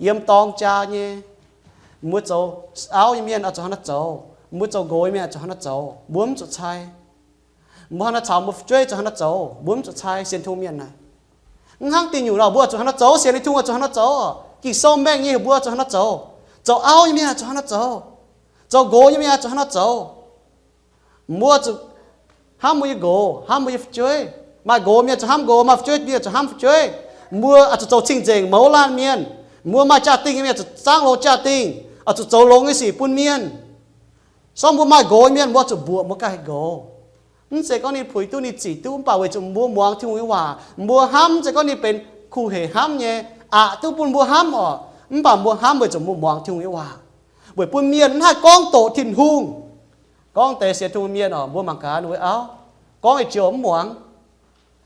Yiem dorng jaa nyei, mbuo zoux auv nyei mienh oix zuqc hnangv naaiv zoux, mbuo zoux nqox nyei mienh oix zuqc hnangv naaiv zoux, mbuo mv zuqc cai. Mbuo hnangv naaiv caux mbuo fu'jueiv zuqc hnangv naaiv zoux, mbuo mv zuqc cai sienx Tin-Hungh mienh naaic. Mv hnangv dinh nyungc nor, mbuo oix zuqc hnangv naaiv zoux, sienx Tin-Hungh oix zuqc hnangv naaiv zoux. Ging-Sou mengh nyei heuc mbuo zuqc hnangv naaiv zoux. Zoux auv nyei mienh zuqc hnangv naaiv zoux. Zoux nqox nyei mienh zuqc hnangv naaiv zoux. Mbuo zuqc hnamv mbuo nyei nqox, hnamv mbuo nyei fu'jueiv. Maaih nqox mienh zuqc hnamv nqox, maaih fu'jueiv mienh zuqc hnamv fu'jueiv. Mbuo oix zuqc zoux cing-nzengc mouz laanh mienh. Mbuo maaih jaa-dingh nyei mienh zuqc zaangv longx jaa-dingh, oix zuqc zoux longx nyei sic bun mienh. Sorng mbuo maaih nqox mienh mbuo zuqc mbuoqc mbuo ganh nqox. Mv zeiz gorngv ninh puix duqv ninh zic duqv, mv baac weic zuqc mbuo muangx Tin-Hungh nyei waac, mbuo hnamv, mv zeiz gorngv ninh benx kuh heic hnamv nyei, aqc duqv bun mbuo hnamv oc. Mv baac mbuo hnamv weic zuqc mbuo muangx Tin-Hungh nyei waac, weic bun mienh mv haih gorngv doqc Tin-Hungh. Gorngv deix sienx Tin-Hungh mienh oc, mbuo mangc gaax ninh mbuo auv, gorngv ei jiouc mv muangx.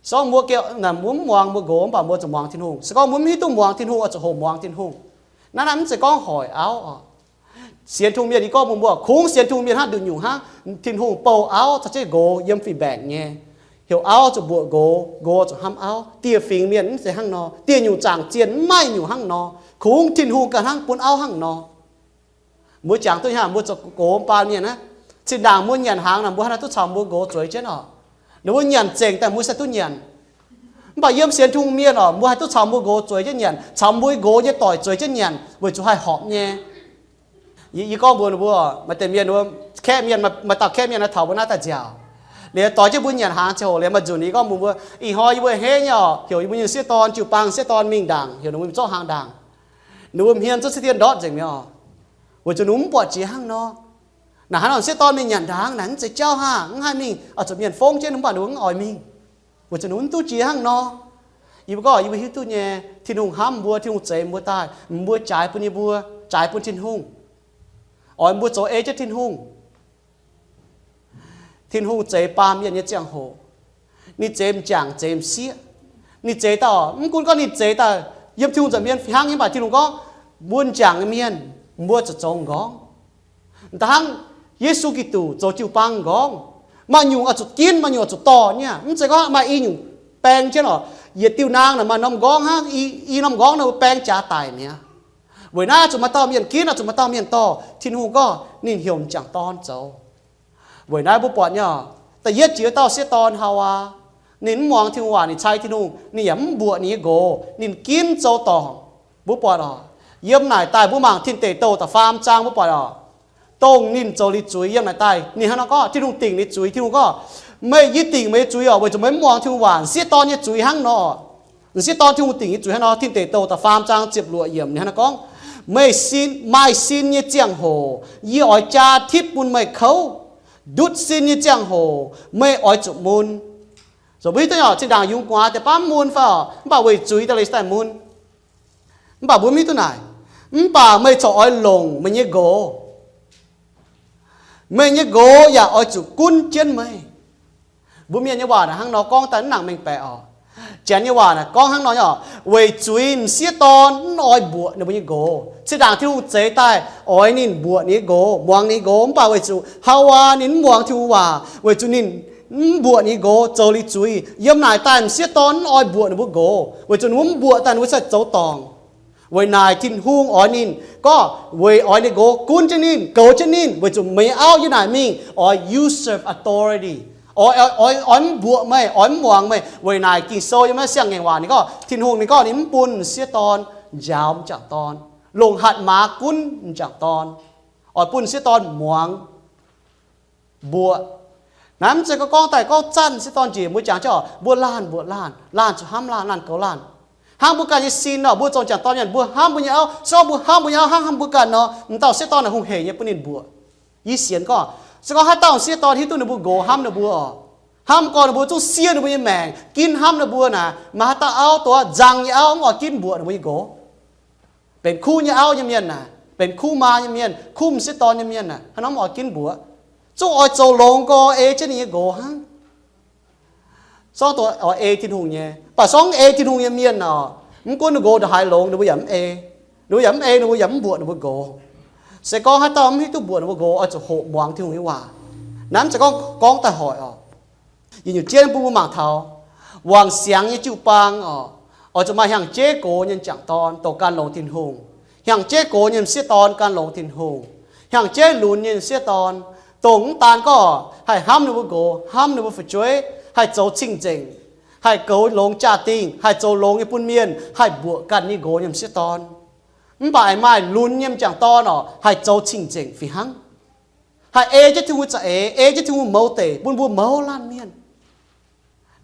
Sorng mbuo gengh mbuo mv muangx mbuo nqox, mv baac mbuo zuqc muangx Tin-Hungh. Se gorngv mbuo mv hiuv duqv muangx Tin-Hungh oix zuqc hoqc muangx Tin-Hungh. Naaiv naaiv mv zeiz gorngv hoic auv oc. Sienx Tin-Hungh mienh, yie gorngv mbuox mbuo, kungx sienx Tin-Hungh mienh hnangv nduqc nyungc hnangv. Tin-Hungh bouh auv caux jienv nqox yiem fih mbaengc nyei. Heuc auv zuqc mbuoqc nqox, nqox zuqc hnamv auv. Dieh fingx mienh mv zeiz hnangv nor. Dieh nyungc zaangc zienh mv maaih nyungc hnangv nor. Kungx Tin-Hungh ganh hnangv bun auv hnangv nor. Mbuo jangx duqv hnangv mbuo zoux gox baan mienh aqv, zinh ndaangc mbuo nyanc hnaangx naaic mbuo hnangv naaiv duqv caux mbuo nqox zueiz jienv oc. Ninh mbuo nyanc zengc daaih mbuo se duqv nyanc. Mv baac yiem sienx Tin-Hungh mienh oc, mbuo haih duqv caux mbuo nqox zueiz jienv nyanc, caux mbuo nqox nyei doic zueiz jienv nyanc, weic zuqc haih horpc nyei. Yie gorngv mbuox ninh mbuo, maaih deix mienh, kaeqv mienh, maaih dauh kaeqv mienh taux mbuo naaiv daaih nziaauc. Liuz doix jienv mbuo nyanc hnaangx ziangh hoc liuz maaih nzunc yie gorngv mbuox mbuo, ih hnoi yie mbuo a'hneiv nyei oc, heuc yie mbuo nyei sieqv dorn jiu-baang sieqv dorn mingh ndaangc, heuc ninh mbuo mingh zorqv hnaangx ndaangc. Ninh mbuo hmien zungv ciev dien ndortv nzengc mi'aqv oc, weic zuqc ninh mbuo mv buatc jiex hnangv nor. Naaic hnangv nor sieqv dorn mingh nyanc hnaangx naaic mv zeiz jauv hnangv, mv haih mingh oix zuqc mienh fongv jienv, mv baac ninh mbuo mv oix mingh, weic zuqc ninh mbuo mv duqv jiex hnangv nor. Yie mbuo gorngv yie mbuo hiuv duqv nyei, Tin-Hungh hnamv mbuo, Tin-Hungh zeix mbuo daaih, mbuo jaaix bun yie mbuo, jaaix bun Tin-Hungh, oix mbuo zoux ei jienv Tin-Hungh. Tin-Hungh zeix baamh mienh nyei ziangh hoc, ninh zeix m'jangc zeix m'sieqv. Ninh zeix daaih, mv gunv gorngv ninh zeix daaih yiem Tin-Hungh nza'hmien fih hnangv nyei, mv baac Tin-Hungh gorngv, mbuo m'jangc nyei mienh, mbuo zuqc zoux m'nqorngv. Da'hnangv Yesu Giduc zoux jiu-baang m'nqorngv, maaih nyungc oix zuqc ginv, maaih nyungc oix zuqc dorh nyei. Mv zeiz gorngv maaih i nyungc baeng jienv oc, yietc diuh naang naaic maaih norm m'nqorngv hnangv, i norm m'nqorngv naaic mbuo baeng jaax daic mi'aqv. Weic naaiv zuqc maaih dauh mienh ginv, zuqc maaih dauh mienh dorh. Tin-Hungh gorngv ninh heuc m'jangc dorn zoux. Weic naaiv mbuo buatc nyei oc, da'yietv jiex wuov dauh sieqv dorn Haawaa, ninh mv muangx Tin-Hungh waac, ninh cai Tin-Hungh, ninh yaac mv mbuoqc ninh nyei nqox, ninh ginv zoux dorngc. Mbuo buatc oc, yiem naaic daaih mbuo mangc Tin Deic Douh da'faam zaang mbuo buatc oc, dongh ninh zoux liuz zuiz yiem naaic daaih ninh hnangv nor gorngv, Tin-Hungh dingc ninh zuiz, Tin-Hungh gorngv, meih, yie dingc meih nyei zuiz oc, weic zuqc meih mv muangx Tin-Hungh waac, m'sieqv dorn nyei zuiz hnangv nor. M'sieqv dorn Tin-Hungh dingc nyei zuiz hnangv nor, Tin Deic Douh da'faam zaang ziepc luoqc yiemc ninh hnangv nor gorngv, meih sin, maaih sin nyei ziangh hoc yie oix jaa tipv bun meih kouv. Ndutv sin nyei ziangh hoc meih oix zuqc mun. Zoux mbuo hiuv duqv nyei oc, zinh ndaangc yungz gu'nguaaz deix baav mv mun fai oc, mv baac weic zuiz daaih leiz daaih mun. Mv baac mbuo mv hiuv duqv naaic, mv baac meih corc oix longc meih nyei nqox. Meih nyei nqox yaac oix zuqc gunv jienv meih. Mbuo mienh nyei waac naaic hnangv nor gorngv daaih mv nangc mengh baeqc oc. Janx nyei waac naaic gorngv hnangv nor nyei oc, weic zuiz m'sieqv dorn mv oix mbuoqc ninh mbuo nyei nqox. Zinh ndaangc Tin-Hungh zeix daaih oix ninh mbuoqc ninh nyei nqox, muangx ninh nyei nqox, mv baac weic zuqc Haawaa ninh mv muangx Tin-Hungh waac, weic zuqc ninh mv mbuoqc ninh nyei nqox, zoux liuz zuiz. Yiem naaic daaih m'sieqv dorn mv oix mbuoqc ninh mbuo nqox, weic zuqc ninh mv mbuoqc daaih ninh mbuo se zoux dorngc. Weic naaic Tin-Hungh oix ninh gorngv weic oix ninh nqox gunv jienv ninh, goux jienv ninh, weic zuqc meih auv yiem naaic mingh oix usurp authority, oix, oix, oix mv mbuoqc meih, oix mv muangx meih. Weic naaic Ging-Sou yiem naaiv siang-ngaengc waac ninh gorngv, Tin-Hungh ninh gorngv ninh mv bun m'sieqv dorn njaaux m'jangc dorn, longc hatc maaz gunv m'jangc dorn, oix bun m'sieqv dorn muangx, mbuoqc. Naaiv mv zeiz gorngv daaih gorngv zanc m'sieqv dorn njiec, mbuo jangx jienv oc, mbuo laanh mbuoqc laanh, laanh zuqc hnamv laanh, laanh goux laanh. Hnangv mbuo ganh nyei sin nor, mbuo zoux m'jangc dorn mienh, mbuo hnamv mbuo nyei auv. Se gorngv mbuo hnamv mbuo nyei auv hnangv hnamv mbuo ganh nor, m'dauh m'sieqv dorn naaic hungh heic nyei bun ninh mbuoqc. Yie sienx gorngv, se gorngv haaix dauh m'sieqv dorn hiuv duqv ninh mbuo nqox hnamv ninh mbuo oc, hnamv gorngv ninh mbuo zungv siev ninh mbuo nyei maengc ginv hnamv ninh mbuo naaic, maaih haaix dauh auv, dongh nzang nyei auv mv oix ginv mbuoqc ninh mbuo nyei nqox? Benx kuv nyei auv nyei mienh naaic, benx kuv maa nyei mienh, kuv m'sieqv dorn nyei mienh naaic, haaix norm mv oix ginv mbuoqc? Zungv oix zoux longx gorx ei jienv ninh nyei nqox hnangv. Sorng dongh oix ei Tin-Hungh nyei. Mv baac sorng ei Tin-Hungh nyei mienh oc, mv gunv ninh nqox ndongc haaix longx, ninh mbuo yaac mv ei. Ninh mbuo yaac mv ei, ninh mbuo yaac mv mbuoqc ninh mbuo nqox. Se gorngv haaix dauh mv hiuv duqv mbuoqc ninh mbuo nqox, oix zuqc hoqc muangx Tin-Hungh nyei waac. Naaiv mv zeiz gorngv, gorngv daaih hoic oc. Yietc nyungc jienv bun mbuo mangc taux wangc siangx nyei jiu-baang oc, oix zuqc maaih hnyangx-jeiv gox nyei m'jangc dorn dongh gan longx Tin-Hungh, hnyangx-jeiv gox nyei m'sieqv dorn gan longx Tin-Hungh, hnyangx-jeiv lunx nyei m'sieqv dorn, dongh mv daan gorngv haih hnamv ninh mbuo nqox, hnamv ninh mbuo fu'jueiv, haih zoux cing-nzengc, haih goux longx jaa-dingh, haih zoux longx nyei bun mienh, haih mbuoqc ganh nyei nqox nyei m'sieqv dorn. Mv baac aengx maaih lunx nyei m'jangc dorn oc, haih zoux cing-nzengc fih hnangv, haih ei jienv Tin-Hungh za'eix, ei jienv Tin-Hungh mouz deic bun mbuo mouz laanh mienh.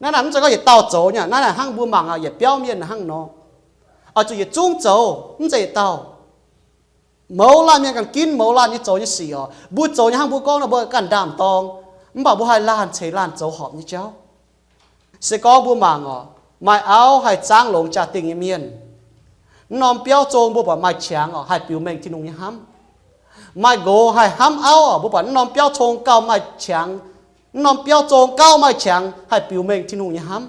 Naaiv naaic mv zeiz gorngv yietc dauh zoux nyei, naaiv naaic hnangv mbuo mangc yietc biauv mienh hnangv nor, oix zuqc yietc zungv zoux, mv zeiz yietc dauh. Mouz laanh mienh ganh ginv mouz laanh nyei zoux nyei sic oc. Mbuo zoux nyei hnangv mbuo gorngv nor, mbuo ganh ndaam-dorng, mv baac mbuo haih laanh ceix laanh zoux horpc nyei jauv. Se gorngv mbuo mangc oc, maaih auv haih zaangv longx jaa-dingh nyei mienh, mv norm biauv zong mbuo buatc maaih qangx oc haih biux mengh Tin-Hungh nyei hnamv. Maaih nqox haih hnamv auv oc, mbuo buatc mv norm biauv zong gauh maaih qangx, mv norm biauv zong gauh maaih qangx haih biux mengh Tin-Hungh nyei hnamv.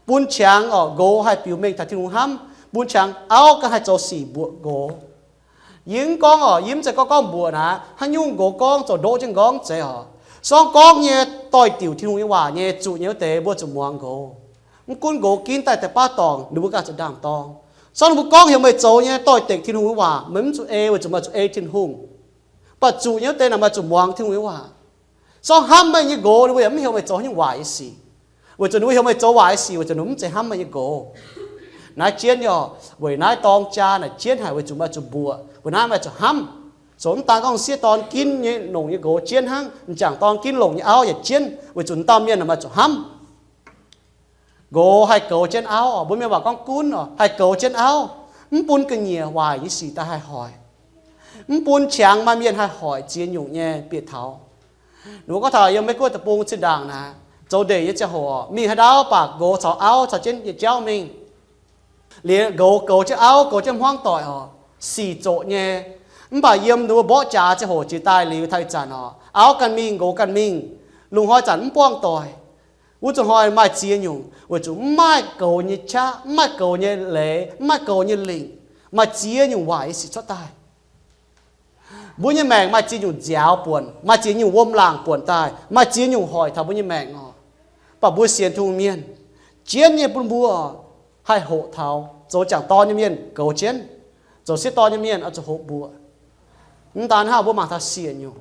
Bun qangx oc, nqox haih biux mengh taux Tin-Hungh hnamv. Bun qangx auv ganh haih zoux sic mbuoqc nqox. Yie mv gorngv oc, yie mv zeiz gorngv gorngv mbuoqc naaic, haaix nyungc nqox gorngv zoux ndoqv jienv nqorngv zeiz oc. Sorng gorngv nyei doix-diuc Tin-Hungh nyei waac nyei zuqc nyei wuov deix mbuo zuqc muangx nqox. Mv gunv nqox ginv daaih deix baav dorngc, ninh mbuo ganh zuqc ndaam-dorng. Sorng ninh mbuo gorngv heuc meih zoux nyei doix-dekc Tin-Hungh nyei waac, meih mv zuqc ei weic zuqc meih zuqc ei Tin-Hungh. Mv baac zuqc nyei wuov deix naaic meih zuqc muangx Tin-Hungh nyei waac. Sorng hnamv meih nyei nqox ninh mbuo yaac mv heuc meih zoux haaix nyungc waaic nyei sic, weic zuqc ninh mbuo heuc meih zoux waaic nyei sic weic zuqc ninh mv zeiz hnamv meih nyei nqox. Naaiv jienv oc, weic naaiv dorng jaa naaic jienv haic weic zuqc meih zuqc mbuoqc, weic naaiv meih zuqc hnamv. Zoux mv daan gorngv sieqv dorn ginv nyei longc nyei nqox jienv hnangv, m'jangc dorn ginv longc nyei auv yaac jienv, weic zuqc dauh mienh naaic meih zuqc hnamv. Nqox haih goux jienv auv oc, mbuo mienh waac gorngv gunv oc, haih goux jienv auv, mv bun ga'nyiec waaic nyei sic daaih haih hoic, mv bun qangx maaih mienh haih hoic ziex nyungc nyei bieqc taux. Ninh mbuo gorngv taux yiem Meiv Guoqv deic-bung zinh ndaangc naaic, zoux ndeic nyei ziangh hoc oc, mingh haaix ndau baac nqox caux auv caux jienv yietc jauv mingh. Liuz nqox goux jienv auv, goux jienv hmuangv doic oc, sic zoqc nyei. Mv baac yiem ninh mbuo mborqv jaax ziangh hoc jiex daaih liuz taux ih zanc oc, auv ganh mingh, nqox ganh mingh, lungh hnoi zanc mv buangh doic. Wuov zuqc hnoi maaih ziex nyungc, weic zuqc mv maaih goux nyei qaqv, mv maaih goux nyei leiz, mv maaih goux nyei lingc, maaih ziex nyungc waaic nyei sic cuotv daaih. Mbuo nyei maengc maaih ziex nyungc nziaaux buonc, maaih ziex nyungc wuom laangc buonc daaih, maaih ziex nyungc hoic taux mbuo nyei maengc oc. Mv baac mbuo sienx Tin-Hungh mienh, jienv nyei bun mbuo haih hoqc taux zoux m'jangc dorn nyei mienh goux jienv, zoux sieqv dorn nyei mienh oix zuqc hoqc mbuoqc. Mv daan hnangv, mbuo mangc taux siec nyungc,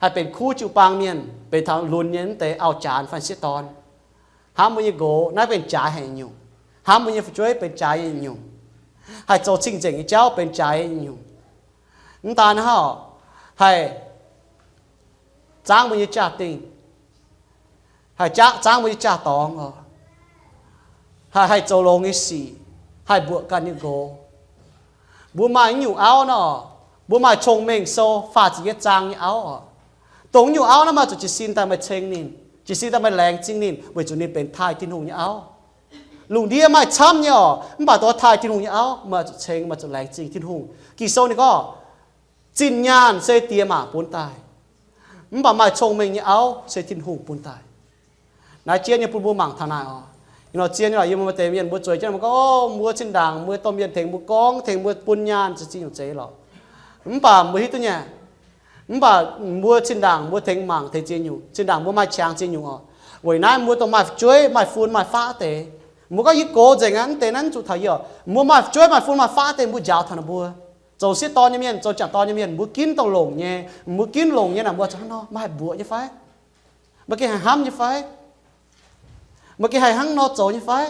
haih benx kuv jiu-baang mienh, benx taux lunx nyei wuov deix auv-jaaix fai sieqv dorn. Hnamv mbuo nyei nqox, naaiv benx jaaix haic nyungc. Hnamv mbuo nyei fu'jueiv benx jaaix nyei nyungc. Haih zoux cing-nzengc nyei jauv benx jaaix nyei nyungc. Mv daan hnangv, haih zaangv mbuo nyei jaa-dingh, haih zaangv mbuo nyei jaa-dorngx oc. Haih, haih zoux longx nyei sic, haih mbuoqc ganh nyei nqox. Mbuo maaih nyungc auv nor, mbuo maaih cong-mengh sou faah ziepc yietv zaang nyei auv oc. Dongh nyungc auv naaiv maaih zuqc jiez sin daaih meih ceng ninh, jiez sin daaih meih laengz zingh ninh, weic zuqc ninh benx taaih Tin-Hungh nyei auv. Lungh ndiev maaih camv nyei oc, mv baac dongh taaih Tin-Hungh nyei auv, meih zuqc ceng, meih zuqc laengz zingh Tin-Hungh. Ging-Sou ninh gorngv, zinh nyaanh se diex maac bun daaih, mv baac maaih cong-mengh nyei auv se Tin-Hungh bun daaih. Naaiv jienv nyei bun mbuo mangc taux naaic oc. Ih nor zien nyei lorqc, yie mbuo maaih deix mienh mbuo zueiz jienv mbuo gorngv, o, mbuo zinh ndaangc mbuo domh mienh tengx mbuo gorngv, tengx mbuo bun nyaanh za'gengh nyungc zeiz lorqc. Mv baac mbuo hiuv duqv nyei, mv baac mbuo zinh ndaangc mbuo tengx mangc tengx ziex nyungc, zinh ndaangc mbuo maaih qangx ziex nyungc oc. Weic naaiv mbuo dongh maaih fu'jueiv, maaih fun, maaih faqv deix, mbuo gorngv yie gox nzengc aqv, mv deix naaiv mv zuqc taux yie oc. Mbuo maaih fu'jueiv, maaih fun, maaih faqv deix, mbuo njaaux taux ninh mbuo. Zoux sieqv dorn nyei mienh, zoux m'jangc dorn nyei mienh, mbuo ginv dongh longc nyei, mbuo ginv longc nyei naaic, mbuo zuqc hnangv nor, meih haih mbuoqc nyei fai? Meih gengh haih hnamv nyei fai? Meih gengh haih hnangv nor zoux nyei fai?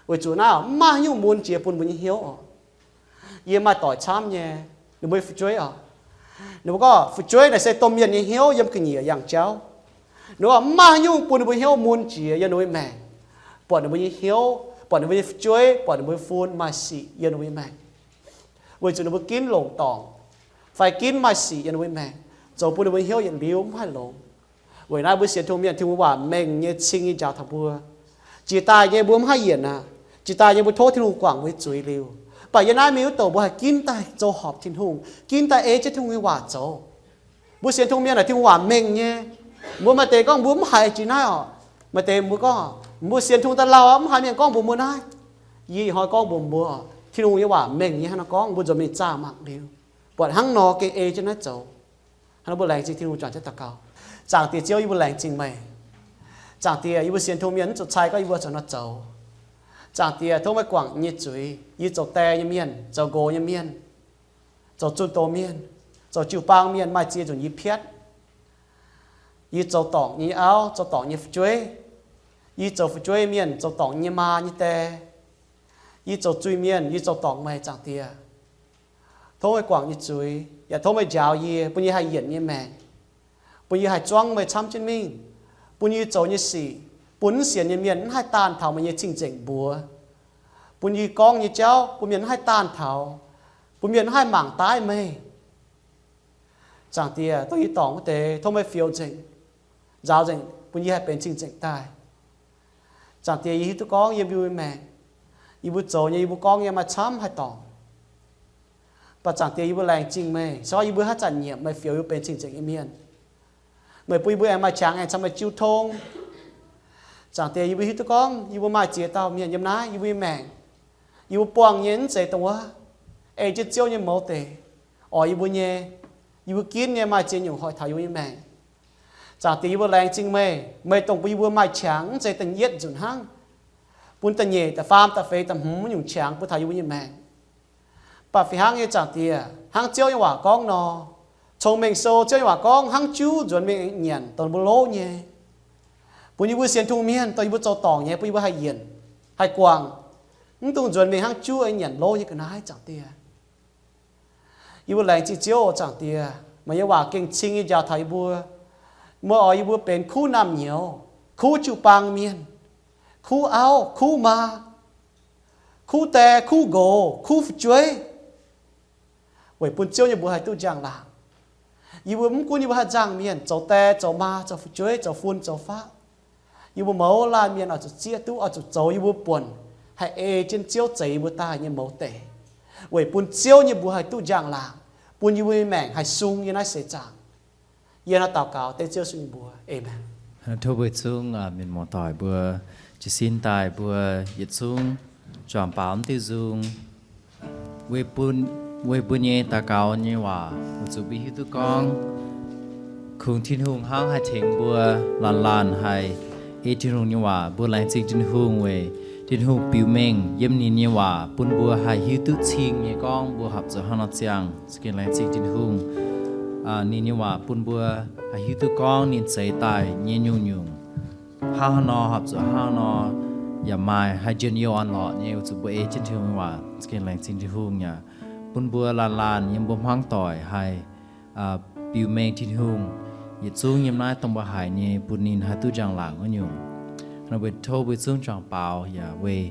Weic zuqc naaiv mv maaih haaix nyungc mun jiex bun mbuo nyei hnyouv oc. Yie maaih doic camv nyei, ninh mbuo nyei fu'jueiv oc. Ninh mbuo gorngv fu'jueiv naaic se domh mienh nyei hnyouv yiem ga'nyiec yangh jauv. Ninh mbuo gorngv mv maaih haaix nyungc bun ninh mbuo hnyouv mun jiex yiem ninh mbuo nyei maengc, buatc ninh mbuo nyei hnyouv, buatc ninh mbuo nyei fu'jueiv, buatc ninh mbuo nyei fun maaih sic yiem ninh mbuo nyei maengc. Weic zuqc ninh mbuo ginv longc dorngc fai ginv maaih sic yiem ninh mbuo nyei maengc, zoux bun ninh mbuo nyei hnyouv yietc liuz mv haih longx. Weic naaiv mbuo sienx Tin-Hungh mienh, Tin-Hungh waac mengh nyei cing nyei njaaux taux mbuo. Jiex daaih nyei mbuo mv haih yienc aqv. Jiex daaih nyei mbuo tov Tin-Hungh guangc mbuo nyei zuiz liuz. Mv baac yiem naaiv mingh wuov douc mbuo haih ginv daaih zoux horpc Tin-Hungh, ginv daaih ei jienv Tin-Hungh nyei waac zoux. Mbuo sienx Tin-Hungh mienh naaic, Tin-Hungh waac mengh nyei. Mbuo maaih deix gorngv mbuo mv haiz jiex naaiv oc. Maaih deix mbuo gorngv, mbuo sienx Tin-Hungh daaih lauh aqv, mv haiz mienh gorngv mbuox mbuo naaiv. Yie ih hnoi gorngv mbuox mbuo, Tin-Hungh nyei waac mengh nyei hnangv nor gorngv, mbuo nzuonx mingh zaah mangc liuz, buatc hnangv nor gengh ei jienv naaiv zoux. Hnangv nor mbuo laengz zingh Tin-Hungh juangc jienv daux gaux. Zaangc Diex Ziouv, yie mbuo laengz zingh meih. Zaangc Diex, yie mbuo sienx Tin-Hungh mienh mv zuqc cai gorngv yie mbuo zuqc nor zoux. Zaangc Diex, tov meih guangc yie nyei zuiz. Yie zoux die nyei mienh, zoux nqox nyei mienh, zoux zunh doz mienh, zoux jiu-baang mienh, maaih ziex nzunc yie piatv. Yie zoux dorngc nyei auv, zoux dorngc nyei fu'jueiv. Yie zoux fu'jueiv mienh, zoux dorngc nyei maa nyei die. Yie zoux zuiz-mienh, yie zoux dorngc meih, Zaangc Diex. Tov meih guangc yie zuiz, yaac tov meih njaaux yie, bun yie haih yienc nyei maengc, bun yie haih zuangv meih camv jienv mingh, bun yie zoux nyei sic, bun mv sienx nyei mienh mv haih daanh taux meih nyei cing-nzengc mbuox, bun yie gorngv nyei jauv bun mienh mv haih daanh taux, Bun mienh mv haih mangc daaih meih. Zaangc Diex, dongh yie dorngc wuov deix, tov meih fioux nzengc, nzaaux nzengc, bun yie haih benx cing-nzengc daaih. Zaangc Diex, yie hiuv duqv gorngv yiem yie mbuo maengc, yie mbuo zoux nyei, yie mbuo gorngv nyei maaih camv haih dorngc. Mv baac Zaangc Diex, yie mbuo laengz zingh meih, se gorngv yie mbuo haaix zanc nyiemc meih fioux yie mbuo benx cing-nzengc nyei mienh. Meih bun yie mbuo aengx maaih qangx aengx caux meih jiu tong. Zaangc Diex, yie mbuo hiuv duqv gorngv yie mbuo maaih ziex dauh mienh yiem naaiv yie mbuo nyei maengc, yie mbuo buangh nyei mv zeiz dongh wuov ei jienv Ziouv nyei mouz deix oix yie mbuo nyei. Yie mbuo ginv nyei maaih ziex nyungc hoic taux yie mbuo nyei maengc. Zaangc Diex, yie mbuo laengz zingh meih, meih dongh bun yie mbuo maaih qangx mv zeiz da'yietv nzunc hnangv, bun da'nyeic, da'faam, da'feix, da'hmz nyungc qangx bun taux yie mbuo nyei maengc. Mv baac fih hnangv nyei, Zaangc Diex, hnangv Ziouv nyei waac gorngv nor, Cong-Mengh Sou Ziouv nyei waac gorngv, hnangv juv nzuonx mingh nyanc dongh mbuo lov nyei. Bun yie mbuo sienx Tin-Hungh mienh, dongh yie mbuo zoux dorngc nyei, bun yie mbuo haih yienc, haih guangc, mv dungx nzuonx mingh hnangv juv nyanc lov nyei ga'naaiv, Zaangc Diex. Yie mbuo laengz zingh Ziouv oc, Zaangc Diex. Meih nyei waac gengh cing nyei njaaux taux yie mbuo. Meih oix yie mbuo benx kuv naamh nyouz, kuv jiu-baang mienh, kuv auv, kuv maa, kuv die, kuv nqox, kuv fu'jueiv, weic bun Ziouv nyei mbuox haih duqv njang-laangc. Yie mbuo mv gunv yie mbuo haaix nzangc mienh, zoux die, zoux maa, zoux fu'jueiv, zoux fun, zoux faqv, yie mbuo mouz laanh mienh oix zuqc zieqv duqv, oix zuqc zoux yie mbuo buonc, haih ei jienv Ziouv zeix yie mbuo daaih nyei mouz deix, weic bun Ziouv nyei mbuox haih duqv njang-laangc, bun yie mbuo nyei maengc haih sung yiem naaiv seix zaangc. Yie hnangv naaiv daux gaux dengv Ziouv Yesu nyei mbuox. Aamen. Tov mbuo zungv mienh muoz-doic mbuo jiez sin daaih mbuo yietc zungv juangc baaux mv diuh nzung, weic bun, weic mbuo nyei daux gaux nyei waac weic zuqc mbuo hiuv duqv gorngv kungx Tin-Hungh hnangv haih tengx mbuo laanh laanh haih ei Tin-Hungh nyei waac. Mbuo laengz zingh Tin-Hungh weic Tin-Hungh biux mengh yiem ninh nyei waac bun mbuo haih hiuv duqv cing nyei gorngv mbuo horpc zuqc hnangv nor ziangh. Za'gengh laengz zingh Tin-Hungh, ninh nyei waac bun mbuo haih hiuv duqv gorngv ninh zeix daaih nyei nyungc-nyungc hnangv haaix nor horpc zuqc hnangv haaix nor, yaac maaih haih njien-youh orn-lorqc nyei weic zuqc mbuo ei jienv Tin-Hungh nyei waac. Za'gengh laengz zingh Tin-Hungh yaac bun mbuo laanh laanh yiem mbuo hmuangv doic haih biux mengh Tin-Hungh, yietc zungv yiem naaiv dongh mbuo haiz nyei bun ninh haih duqv njang-laangc wuov nyungc. Nor mbuo tov mbuo zungv juangc baaux yaac weic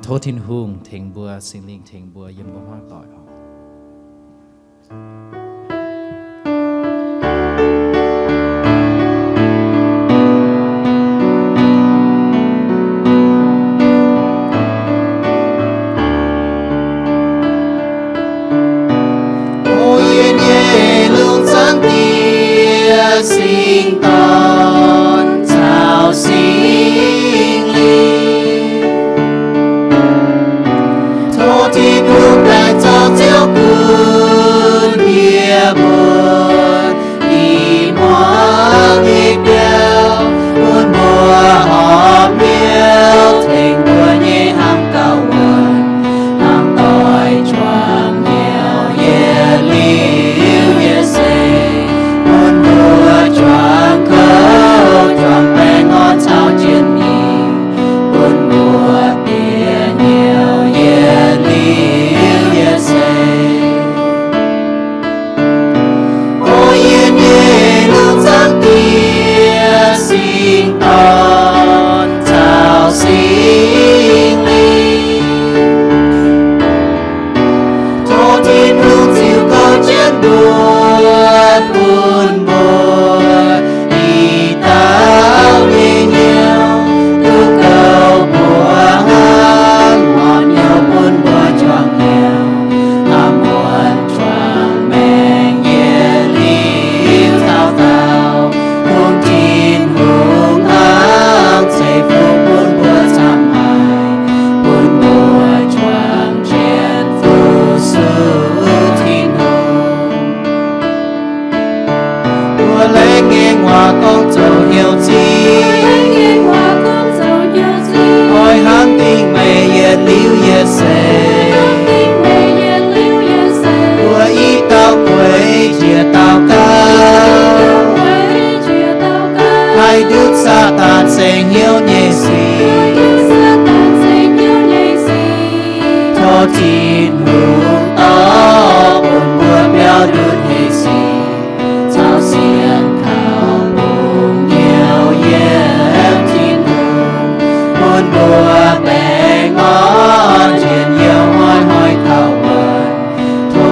tov Tin-Hungh tengx mbuo, Singx Lingh tengx mbuo yiem mbuo hmuangv doic oc. O yie nyei lungh zaangc Diex, Singx Dorn caux Singx Lingh, tov Tin-Hungh daaih zorqv Ziouv gunv yie mbuo ih hmuangx nyei biauv, bun mbuo horpc hnyouv tengx mbuo nyei hnamv gauh wuonh, hnamv doic juangc hnyouv yietc liuz yietc seix, bun mbuo juangc kouv juangc baengh orn caux jiex nyeic, bun mbuo bieqc hnyouv yietc liuz yietc seix. O yie nyei lungh zaangc Diex, Singx Dorn caux Singx Lingh, tov Tin-Hungh ziux gorx jienv mbuo, bun mbuo i dauh nyei hnyouv duqv gouv mbuo hnamv, horpc hnyouv bun mbuo juangc hnyouv hnamv muonc juangc maengc yietc liuz taux daauh. Bun Tin-Hungh hnangv ceix fuqv bun mbuo camv haic, bun mbuo juangc jienv fu-sux Tin-Hungh. Mbuo laengz ngaengc waac gorngv zoux hnyouv zingh, oix hnamv dingc meih yietc liuz yietc seix. Mbuo i dauh gueix njiec daux gaux, haih ndutv Saadaan ceng hnyouv nyei sic. Tov Tin-Hungh dorh bun mbuo biauv ndutv nyei sic caux sienx kaux bungx hnyouv yiem Tin-Hungh, bun mbuo baengh orn njien-youh hnoi-hnoi taux wuonh. Tov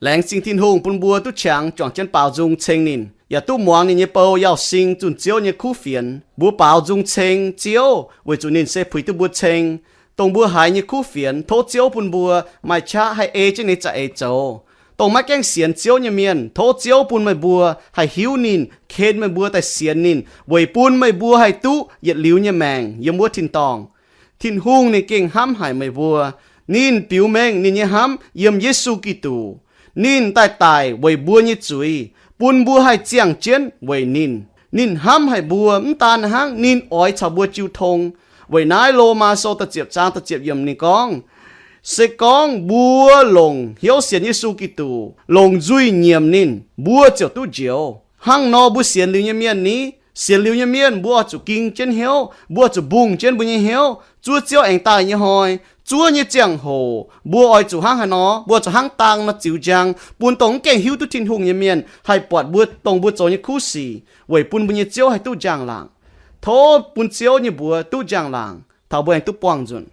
Laengz zingh Tin-Hungh bun mbuo duqv qangx juangc jienv baaux nzung ceng ninh, yaac duqv muangx ninh nyei bou Yauz Sing zunh Ziouv nyei kuv fienx. Mbuo baaux nzung ceng Ziouv weic zuqc ninh se puix duqv mbuo ceng. Dongh mbuo haiz nyei kuv fienx, tov Ziouv bun mbuo maaih qaqv haih ei jienv ninh nyei za'eix zoux. Dongh maiv gaengh sienx Ziouv nyei mienh, tov Ziouv bun meih mbuo haih hiuv ninh, ken meih mbuo daaih sienx ninh, weic bun meih mbuo haih duqv yietc liuz nyei maengc yiem wuov tin-dorngh. Tin-Hungh ninh gengh hnamv haic meih mbuo. Ninh biux mengh ninh nyei hnamv yiem Yesu Giduc. Ninh daaih daic weic mbuo nyei zuiz, bun mbuo haih ziangh jienv weic ninh. Ninh hnamv haic mbuo, mv daan hnangv, ninh oix caux mbuo jiu tong. Weic naaiv Lomaa Sou da'ziepc zaang da'ziepc yiemc ninh gorngv, se gorngv mbuo longc hnyouv sienx Yesu Giduc, longc nzuih nyiemc ninh, mbuo ziouc duqv njoux. Hnangv nor mbuo sienx liuz nyei mienh ni, sienx liuz nyei mienh mbuo oix zuqc ging jienv hnyouv, mbuo oix zuqc mbungh jienv mbuo nyei hnyouv. Zuov Ziouv aengx daaih nyei hnoi, zuov nyei ziangh hoc mbuo oix zuqc hnangv haaix nor? Mbuo zuqc hnangv dang nor ziux njang, bun dongh mv gaengh hiuv duqv Tin-Hungh nyei mienh haih buatc mbuo dongh mbuo zoux nyei kuv sic, weic bun mbuo nyei Ziouv haih duqv njang-laangc. Tov bun Ziouv nyei mbuox duqv njang-laangc, taux mbuo aengx duqv buangh nzunc.